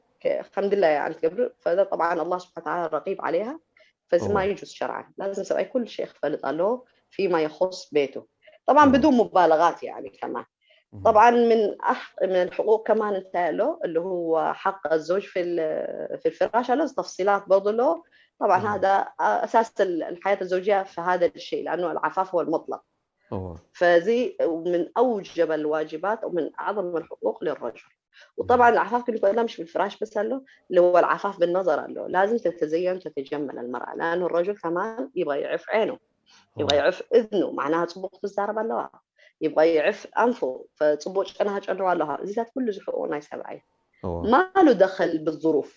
ከምድላ እያ ትገብር فده طبعا الله سبحانه وتعالى رقيب عليها فዚ ما እዋ يجوز شرعا لازم ሰብኣይ ኩሉ شيء ክፈልጥ ኣለዎ فيما يخص ቤቱ طبعا እዋ بدون مبالغات يعني كمان እህ طبعا من أح من الحقوق كمان انت له اللي هو حق الزوج في ال- في الفراش له تفصيلات برضه له طبعا እህ هذا أساس ال- الحياة الزوجية في هذا الشيء لأنه العفاف هو المطلق እዋ فزي من أوجب الواجبات ومن أعظم الحقوق للرجل وطبعا እህ العفاف كله قلنا مش بالفراش بس له اللي هو العفاف بالنظر له لازم تتزين تتجمل المرأة لأنه الرجل كمان يبغى يعف عينه يبغى እዋ يعف إذنه معناها صبغ تزارب اللواء يبغى يعف أنفه فصبغ شنها شنو اللواء زيزات كل زحقه نايس هبعي እዋ ما له دخل بالظروف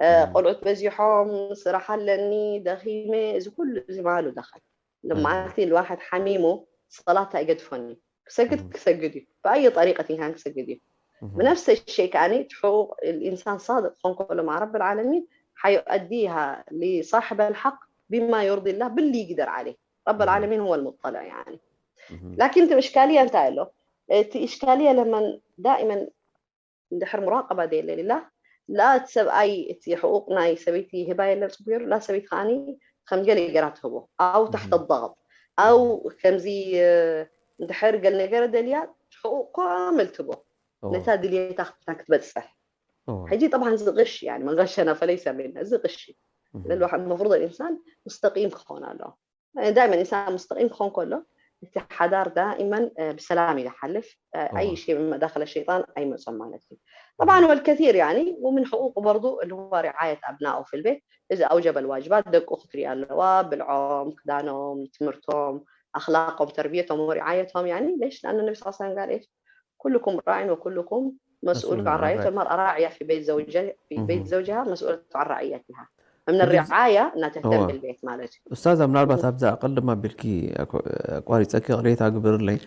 آه، እህ ቆልዑት በዚሖም ስራሕ ኣለኒ ደኺመ እዚ ኩሉ እዚ ማሉ ደኸል እህ لما الواحد حميمه صلاة يقدفني كسجد እህ كسجدي بأي طريقة كان كسجدي እህ بنفس الشيء كأني حقوق الإنسان صادق خون كله مع رب العالمين حيؤديها لصاحب الحق بما يرضي الله باللي يقدر عليه رب እህ العالمين هو المطلع يعني እህ لكن انت إشكالية انت له انت إشكالية لما دائما እንድሕር ሙራቀባ ደየለ ላ ላ እቲ ሰብኣይ እቲ ሕቁቅ ናይ ሰበይቲ ይህባ የለን ፅቡቅ ገይሩ ላ ሰበይቲ ከዓኒ ከም ገለ ገራ ትህቦ ኣው ታሕተ ضغط ኣው ከምዚ እንድሕር ገል ነገር ደልያ ሕቁቅ ካምል ትህቦ ነታ ድልየታ ክትበፅሕ ሕጂ طبعا እዚ غش يعني من غشنا فليس منا እዚ غش ለልዋሕ المفروض الإنسان مستقيم ክኸውን ኣለዎ دائما إنسان مستقيم ክኾን ከሎ እቲ ሓዳር دائما ብሰላም እዩ ዝሓልፍ أي شيء من مداخل الشيطان ኣይመጾም ማለት እዩ طبعا والكثير يعني ومن حقوق برضو اللي هو رعاية أبنائه في البيت إذا أوجب الواجبات ደቁ ክትሪኦ ኣለዋ ብልዖም ክዳኖም ትምህርቶም أخلاقهم تربيتهم ورعايتهم يعني ليش لأن النبي صلى الله عليه وسلم قال إيش كلكم راع وكلكم مسؤول عن رعيته المرأة راعية في بيت زوجها في بيت زوجها مسؤولة عن رعيتها من الرعاية أنها تهتم بالبيت ማለት እዩ ኡስታዛ ምናልባት ኣብዛ ኣቐድም ኣቢልኪ ኣቋሪፀኪ ቅሬታ ግበርለይ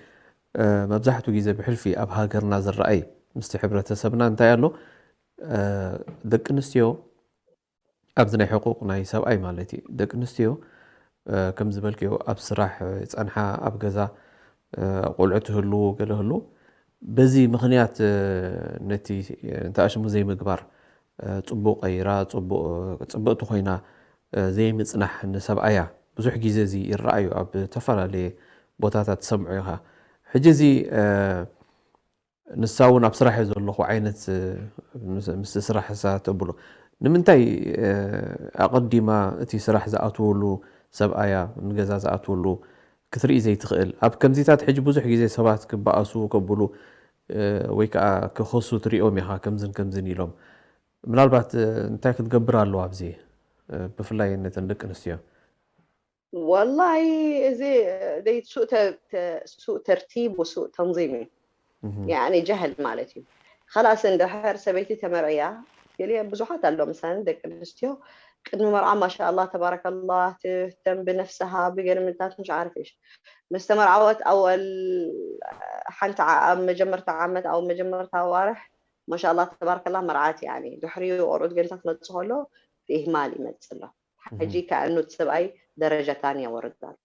መብዛሕትኡ ግዜ ብሕልፊ ኣብ ሃገርና ዝረኣይ ምስቲ ሕብረተሰብና እንታይ ኣሎ ደቂ ኣንስትዮ ኣብዚ ናይ ሕቁቕ ናይ ሰብኣይ ማለት እዩ ደቂ ኣንስትዮ ከም ዝበልክዮ ኣብ ስራሕ ይፀንሓ ኣብ ገዛ ቆልዑ ትህልዉ ገለ ህሉ በዚ ምኽንያት ነቲ እንተኣሽሙ ዘይምግባር ፅቡቕ ቀይራ ፅብቕቲ ኮይና ዘይምፅናሕ ንሰብኣያ ብዙሕ ግዜ እዚ ይረኣዩ ኣብ ዝተፈላለየ ቦታታት ትሰምዑ ኢኻ ሕጂ እዚ ንሳ እውን ኣብ ስራሕ እየ ዘለኹ ዓይነት ምስ ስራሕ ሳ ተብሎ ንምንታይ ኣቐዲማ እቲ ስራሕ ዝኣትወሉ ሰብኣያ ንገዛ ዝኣትወሉ ክትርኢ ዘይትኽእል ኣብ ከምዚታት ሕጂ ብዙሕ ግዜ ሰባት ክበኣሱ ከብሉ ወይ ከዓ ክኸሱ ትሪኦም ኢኻ ከምዝን ከምዝን ኢሎም ምናልባት እንታይ ክትገብር ኣለዋ ኣብዚ ብፍላይ ነተን ደቂ ኣንስትዮ والله እዚ ደይ ሱእ ተርቲብ ወሱእ ተንዚም እዩ يعني جهل ማለት እዩ خلاص እንድሕር ሰበይቲ ተመርዕያ ገሊአ ብዙሓት ኣሎ ምሳን ደቂ ኣንስትዮ ቅድሚ መርዓ ማሻ ኣላ ተባረከላ ትህተም ብነፍስሃ ብገለ ምንታት مش عارف ايش ምስ ተመርዓወት ኣወል ሓንቲ ኣብ መጀመርታ ዓመት ኣብ መጀመርታ ዋርሕ ማሻ ኣላ ተባረከላ መርዓት يعني ድሕሪኡ ቆርዑት ገንታት መፅእ ከሎ ኢህማል ይመፅእ ኣሎ ሕጂ ከኣኑ እቲ ሰብኣይ ደረጃ ታንያ ወርዳል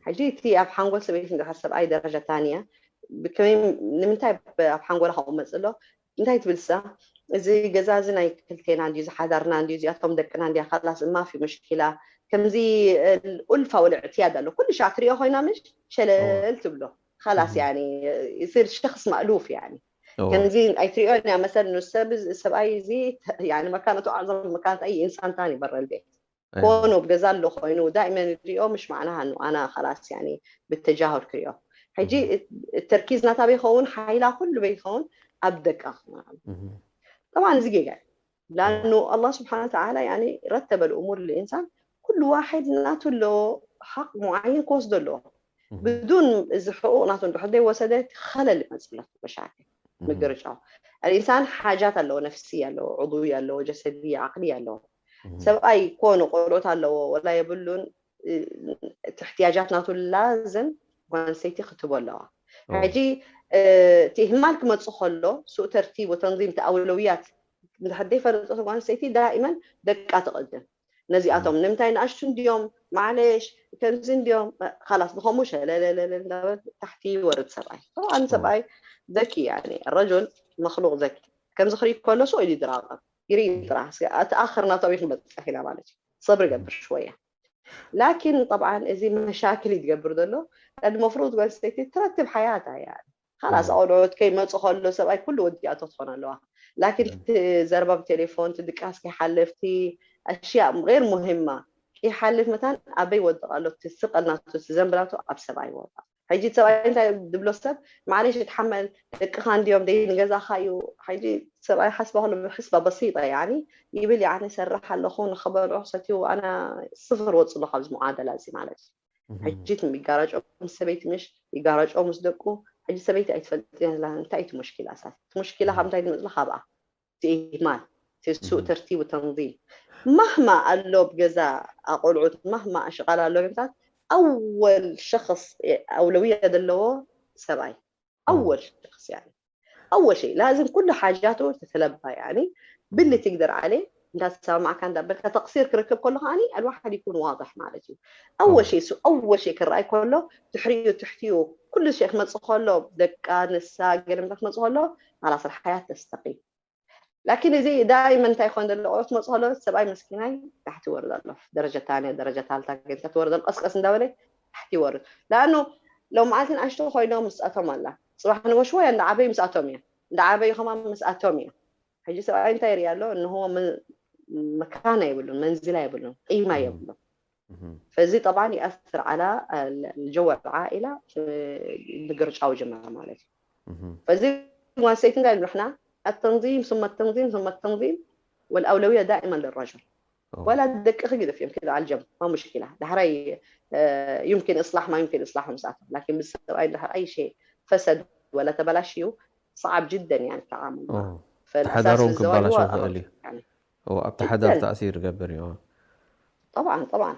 ሕጂ እቲ ኣብ ሓንጎል ሰበይቲ እንድሕር ሰብኣይ ደረጃ ታንያ ብከመይ ንምንታይ ኣብ ሓንጎላ ካብኡ መፅእ ኣሎ እንታይ ትብል ሳ እዚ ገዛ እዚ ናይ ክልቴና እንድዩ ዝሓዳርና እንድዩ እዚኣቶም ደቅና እንድያ ካላስ ማፊ ሙሽኪላ ከምዚ ኡልፋ ወልዕትያድ ኣሎ ኩሉ ሻዕ ትሪኦ ኮይና ምሽ ሸለል ትብሎ ካላስ يعني يصير شخص مألوف يعني ከምዚ ኣይትሪኦን እያ መሰል ንሰብ ሰብኣይ እዚ يعني مكانته أعظم مكانة أي إنسان تاني برا البيت كونه بجزال له خوينه دائما يريو مش معناها انه انا خلاص يعني بالتجاهل كريو حجي التركيز ناتا بيخون حيلا كل بيخون ابدك اخنا طبعا زي قال لانه الله سبحانه وتعالى يعني رتب الامور للانسان كل واحد ناتو له حق معين كوس له بدون اذا حقوق ناتو حدا وسدت خلل مساله مشاكل ምግርጫው። الإنسان ሓጃት ኣለዎ፣ ነፍሲ ኣለዎ፣ ዕضوي ኣለዎ፣ ጀሰዲ ዓቅሊ ኣለዎ። ሰብኣይ ኮኑ ቆልዑት ኣለዎ ወላ የብሉን፣ እቲ እሕትያጃት ናቱ ላዝም ጓል ኣንስተይቲ ክትቦ ኣለዋ። ሕጂ እቲ ኢህማል ክመፅእ ከሎ ሱእ ተርቲብ ወተንዚም እቲ ኣውለውያት እንድሕር ዘይፈለጠት ጓል ኣንስተይቲ ዳኢመን ደቃ ትቕድም። ነዚኣቶም ንምንታይ ንኣሽቱ እንዲዮም፣ ማዕሌሽ ከምዚ እንዲዮም፣ ካላስ ብኸምኡ ሸለለለለ እንዳበለት ታሕቲ ይወርድ ሰብኣይ። طبعا ሰብኣይ ذكي يعني الرجل مخلوق ذكي ከምዚ ክርኢ ከሎ ሱእ ኢሉ ይራቐብ ይርኢ ጥራሕ እስከ እቲ ኣኽር ናቶ ኣበይ ክንበፅሕ ኢና ማለት እዩ። صبر ገብር ሽወያ ላኪን طبعا እዚ መሻክል ይትገብር ዘሎ ቀድ መፍሩድ ጓል ኣንስተይቲ ትረትብ ሓያታ እያ። ካላስ ኣውልዖት ከይመፁ ከሎ ሰብኣይ ኩሉ ወዲኣቶ ትኾን ኣለዋ። ላኪን እቲ ዘረባ ብቴሌፎን እቲ ድቃስ ከይሓልፍ እቲ ኣሽያ غير مهمة ከይሓልፍ መታን ኣበይ ወድቕ ኣሎ እቲ ስቀል ናቱ እቲ ዘንብላቱ ኣብ ሰብኣይ ወድቕ። ሕጂ ሰብኣይ እንታይ ድብሎ ሰብ ማዕሌሽ ትሓመል ደቅኻ እንዲዮም ደይ ንገዛኻ እዩ። ሕጂ ሰብኣይ ሓስባ ከሎ ብሕስባ በሲጠ ያኒ ይብል ያኒ ሰርሕ ኣለኹ ንኽበልዑ ክሰትዩ ኣና ስፍር ወፅሎ ካብዚ ሙዓደላ እዚ ማለት እዩ። ሕጂ ይጋራጮ ምስ ሰበይቲ ምሽ ይጋራጮ ምስ ደቁ። ሕጂ ሰበይቲ ኣይትፈልጥን እያ እንታይ እቲ ሙሽኪላ እሳት እቲ ሙሽኪላ ካብ እንታይ ዝመፅላ ካብኣ እቲ ኢህማል እቲ ሱእ ተርቲቡ ተንዚም ማህማ ኣሎ ብገዛ ኣቆልዑት ማህማ ኣሽቃል ኣሎ ግንታት ኣወል ሸክስ ኣውለውያ ዘለዎ ሰብኣይ ኣወል ሸክስ ያ ኣወል ሸይ ላዝም ኩሉ ሓጃቱ ተተለባ ያኒ ብሊ ትግደር ዓለ እንዳተሰማማዕካ እንዳበልካ ተቅሲር ክረክብ ከሎ ከዓኒ ኣልዋሓድ ይኩን ዋضሕ ማለት እዩ። ኣወል ሸይ ሱ ኣወል ሸይ ክረኣይ ከሎ ትሕሪኡ ትሕቲኡ ኩሉ ሸይ ክመፅእ ከሎ ደቃ ንሳ ገለ ምንታይ ክመፅእ ከሎ ካላስ ሓያት ተስተቂም ላኪን እዚ ዳይመን እንታይ ይኮን ዘሎ ቆልዑ ትመፅእ ከሎ ሰብኣይ መስኪናይ ታሕቲ ይወርድ ኣሎ ደረጃ ታንያ ደረጃ ታልታ ገንታ ትወርድ ኣሎ ቀስቀስ እንዳበለ ታሕቲ ይወርድ ለኣኑ ሎም መዓልቲ ንኣሽቶ ኮይኖም ምስኣቶም ኣላ ፅባሕ ንጎ ሽወያ እንዳዓበዩ ምስኣቶም እያ እንዳዓበዩ ከማ ምስኣቶም እያ ሕጂ ሰብኣይ እንታይ ይርኢ ኣሎ እንሆ መካና የብሉን መንዝላ የብሉን ቂማ የብሉን فዚ طبعا يأثر على الجو العائلة ምግርጫው ጅመር ማለት እዩ። فዚ ጓል ሰይቲ እንታይ ንሕና التنظيم ثم التنظيم ثم التنظيم والأولوية دائما للرجل ولا ደቅኺ ግደፍዮም كده على الجنب ما مشكلة ዳሕራይ يمكن إصلاح ما يمكن إصلاح مسألة لكن ምስ ሰብኣይ ዳሕር أي شيء فسد ولا ተበላሽዩ صعب جدا يعني التعامل معه فالأساس ተሓዳሮም في الزواج ክባላሸው هو ይኽእል እዩ يعني ኣብ ተሓዳር ተእሲር ይገብር እዩ طبعا طبعا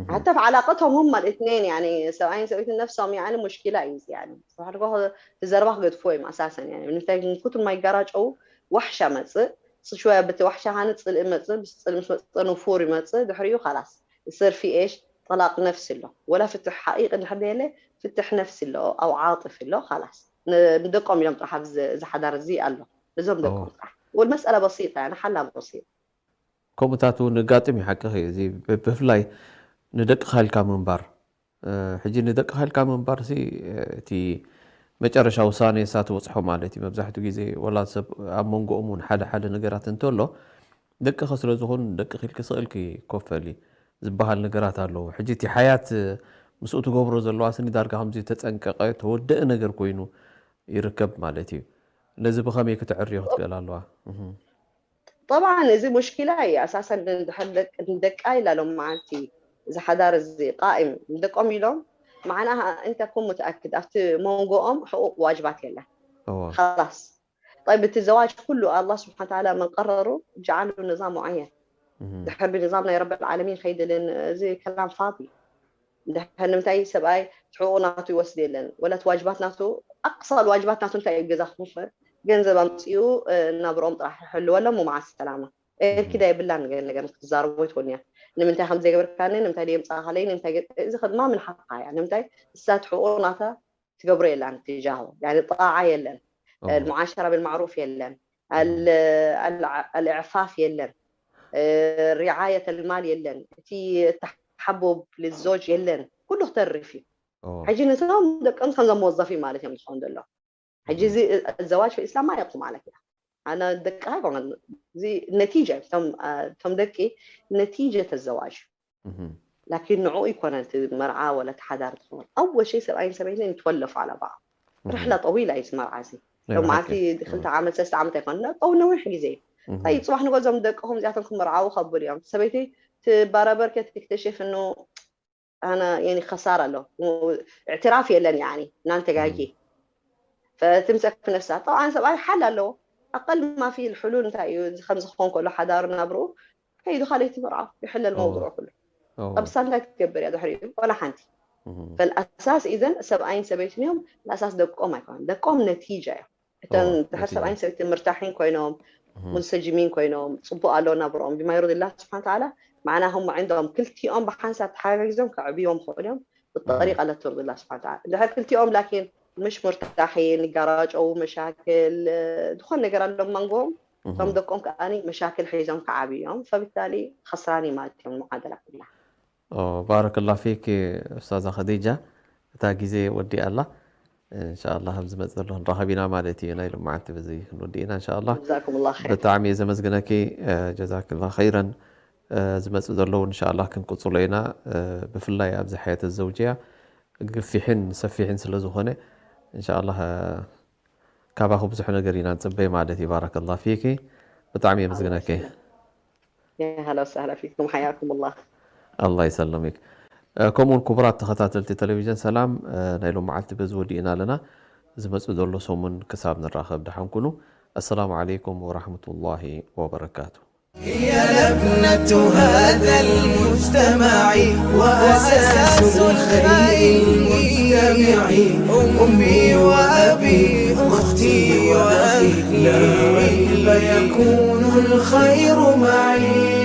حتى في علاقتهم هم الاثنين يعني سواء سويت نفسهم يعني مشكلة إيز يعني صراحة تزربخ قد فوي أساسا يعني من تاج من كتر ما يقرأ جو وحشة مزق شوية بت وحشة هان تسأل إما تسأل بس تسأل مش مزق نفوري مزق دحريو خلاص يصير في إيش طلاق نفسي له ولا فتح حقيقي نحن له فتح نفسي له أو عاطفي له خلاص ندقهم يوم تروح زي حدا رزي قال له لزوم دقهم تروح والمسألة بسيطة يعني حلها بسيط ከምኡታት እውን ንጋጥም እዩ ሓቂ እዚ ብፍላይ ንደቅኻ ኢልካ ምንባር ሕጂ ንደቅኻ ኢልካ ምንባር ሲ እቲ መጨረሻ ውሳኔ እሳ ትበፅሖ ማለት እዩ መብዛሕትኡ ግዜ ወላ ሰብ ኣብ መንጎኦም እውን ሓደ ሓደ ነገራት እንተሎ ደቅኻ ስለ ዝኾኑ ደቅኺ ኢልኪ ስቕ ኢልኪ ኮፈሊ ዝበሃል ነገራት ኣለዎ ሕጂ እቲ ሓያት ምስኡ ትገብሮ ዘለዋ ስኒ ዳርጋ ከምዚ ተፀንቀቐ ተወደአ ነገር ኮይኑ ይርከብ ማለት እዩ ነዚ ብኸመይ ክትዕርዮ ክትክእል ኣለዋ طبعا እዚ ሙሽኪላ እዩ ኣሳሰን ንድሕር ደቂ ንደቃ ኢላ ሎም መዓልቲ እዚ ሓዳር እዚ ቃኢም ንደቆም ኢሎም معنا انت كن متاكد ኣብቲ መንጎኦም حقوق واجبات የለን خلاص طيب እቲ زواج كله الله سبحانه وتعالى من قرره جعله نظام معين ድሕር ብንظام ናይ رب العالمين ከይድልን እዚ كلام فاضي ድሕር ንምንታይ ሰብኣይ ትሕቁ ናቱ ይወስድ የለን ወላ ዋጅባት ናቱ ኣቅሳ ዋጅባት ናቱ እንታይ እዩ ገዛ ክኽፈል ገንዘብ ኣምፅኡ ናብርኦም ጥራሕ ሕልወሎም ሙማዓት ሰላማ ኤርኪዳ የብላን ገለ ነገር ክትዛረቦ ይትኮን እያ ንምንታይ ከም ዘይገበርካኒ ንምንታይ ደየምፃእካለይ ንምንታይ እዚ ከድማ ምን ሓቃ እያ ንምንታይ እሳ ትሕቁ ናታ ትገብሮ የላን ትጃሁ يعني ጣዓ የለን المعاشرة بالمعروف የለን الإعفاف የለን رعاية المال የለን እቲ ተሓቦብ ልዞጅ የለን ኩሉ ክተርፍ እዩ ሕጂ ነቶም ደቀምስ ከምዞም መወዘፊ ማለት እዮም ዝኾን ዘሎ ሕጂ እዚ الزواج في الإسلام ما يقوم على كده ኣነ ደቂ ኣይኮነ እዚ ነቲጃ እቶም ደቂ ነቲጀ ተዘዋጅ ላኪን ንዕኡ ይኮነ እቲ መርዓ ወላ እቲ ሓዳር ትኸውን ኣወል ሸይ ሰብኣይን ሰበይትን ይትወለፉ على بعض ርሕላ ጠዊላ እዩ መርዓ እዚ ሎም መዓልቲ ክልተ ዓመት ሰለስተ ዓመት ኣይኮነ ጠው ነዊሕ ግዜ እዩ ታይ ፅባሕ ንጎ እዞም ደቅኹም እዚኣቶም ክምርዓው ከብሉ እዮም ሰበይቲ ትባረበር ከትክተሽፍ ኑ ኣነ የኒ ከሳራ ኣሎ اعتراف የለን يعني እናንተ ጋጊ فتمسك في نفسها. طبعا ሰብኣይ ሓል ኣለዎ። ኣቀል ማፊ الحلول እንታይ እዩ? ከምዚ ክኾን ከሎ ሓዳር ናብርኡ ከይዱ ካልኣይቲ መርዓ ይሕለል መውድሮ ኩሉ። ጠብሳ እንታይ ትገብር እያ ድሕሪኡ? ወላ ሓንቲ። فالأساس إذن ሰብኣይን ሰበይትን እዮም። الأساس ደቆም ኣይኮነን። ደቆም ነቲጃ እዮም። እተን ድሕር ሰብኣይን ሰበይትን ምርታሒን ኮይኖም፣ ሙንሰጅሚን ኮይኖም፣ ፅቡቅ ኣሎ ናብርኦም ቢማ ይርድ ላ ስብሓን ተዓላ። ማዕና هم عندهم ክልቲኦም ብሓንሳብ ተሓጋጊዞም ከዕብዮም ይኽእሉ እዮም። ብጠሪቃ ለትርድ ላ ስብሓን ተዓላ። ድሕር ክልቲኦም ላኪን ምሽ ሙርታሒን ይጋራጨው መሻክል ዝኾን ነገር ኣሎ መንጎም እቶም ደቆም ከኣኒ መሻክል ሒዞም ከዓብዮም ፈብታሊ ከስራኒ ማለት እዮም። ሙዓደላ ኩላ ባረከላ ፊክ ኡስታዛ ኸዲጃ። እታ ግዜ ወዲኣ ኣላ። እንሻላ ኣብ ዝመፅ ዘሎ ክንራኸብ ኢና ማለት እዩ። ናይ ሎመዓልቲ በዚ ክንወዲ ኢና እንሻላ። ጀዛኩም ላ ኸይር። ብጣዕሚ እየ ዘመስግነኪ። ጀዛክላ ኸይረን። ዝመፅእ ዘለዉ እንሻላ ክንቅፅሎ ኢና። ብፍላይ ኣብዚ ሓያት ዘውጅያ ግፊሕን ሰፊሕን ስለ ዝኾነ እንሻላ ካባኹ ብዙሕ ነገር ኢና ንፅበይ ማለት እዩ። ባረከላ ፊኪ። ብጣዕሚ እየ መስግነኪ። يا هلا وسهلا فيكم حياكم الله. ኣላ ይሰለሚክ። ከምኡውን ክቡራት ተኸታተልቲ ቴሌቪዥን ሰላም፣ ናይ ሎም መዓልቲ በዚ ወዲእና ኣለና። ዝመፅእ ዘሎ ሰሙን ክሳብ ንራኸብ ደሓን ኩኑ። ኣሰላሙ ዓለይኩም ወራሕመቱላሂ ወበረካቱ። هي لبنة هذا المجتمع وأساس الخير المجتمع. أمي وأبي أختي وأخي لا ريب يكون الخير معي.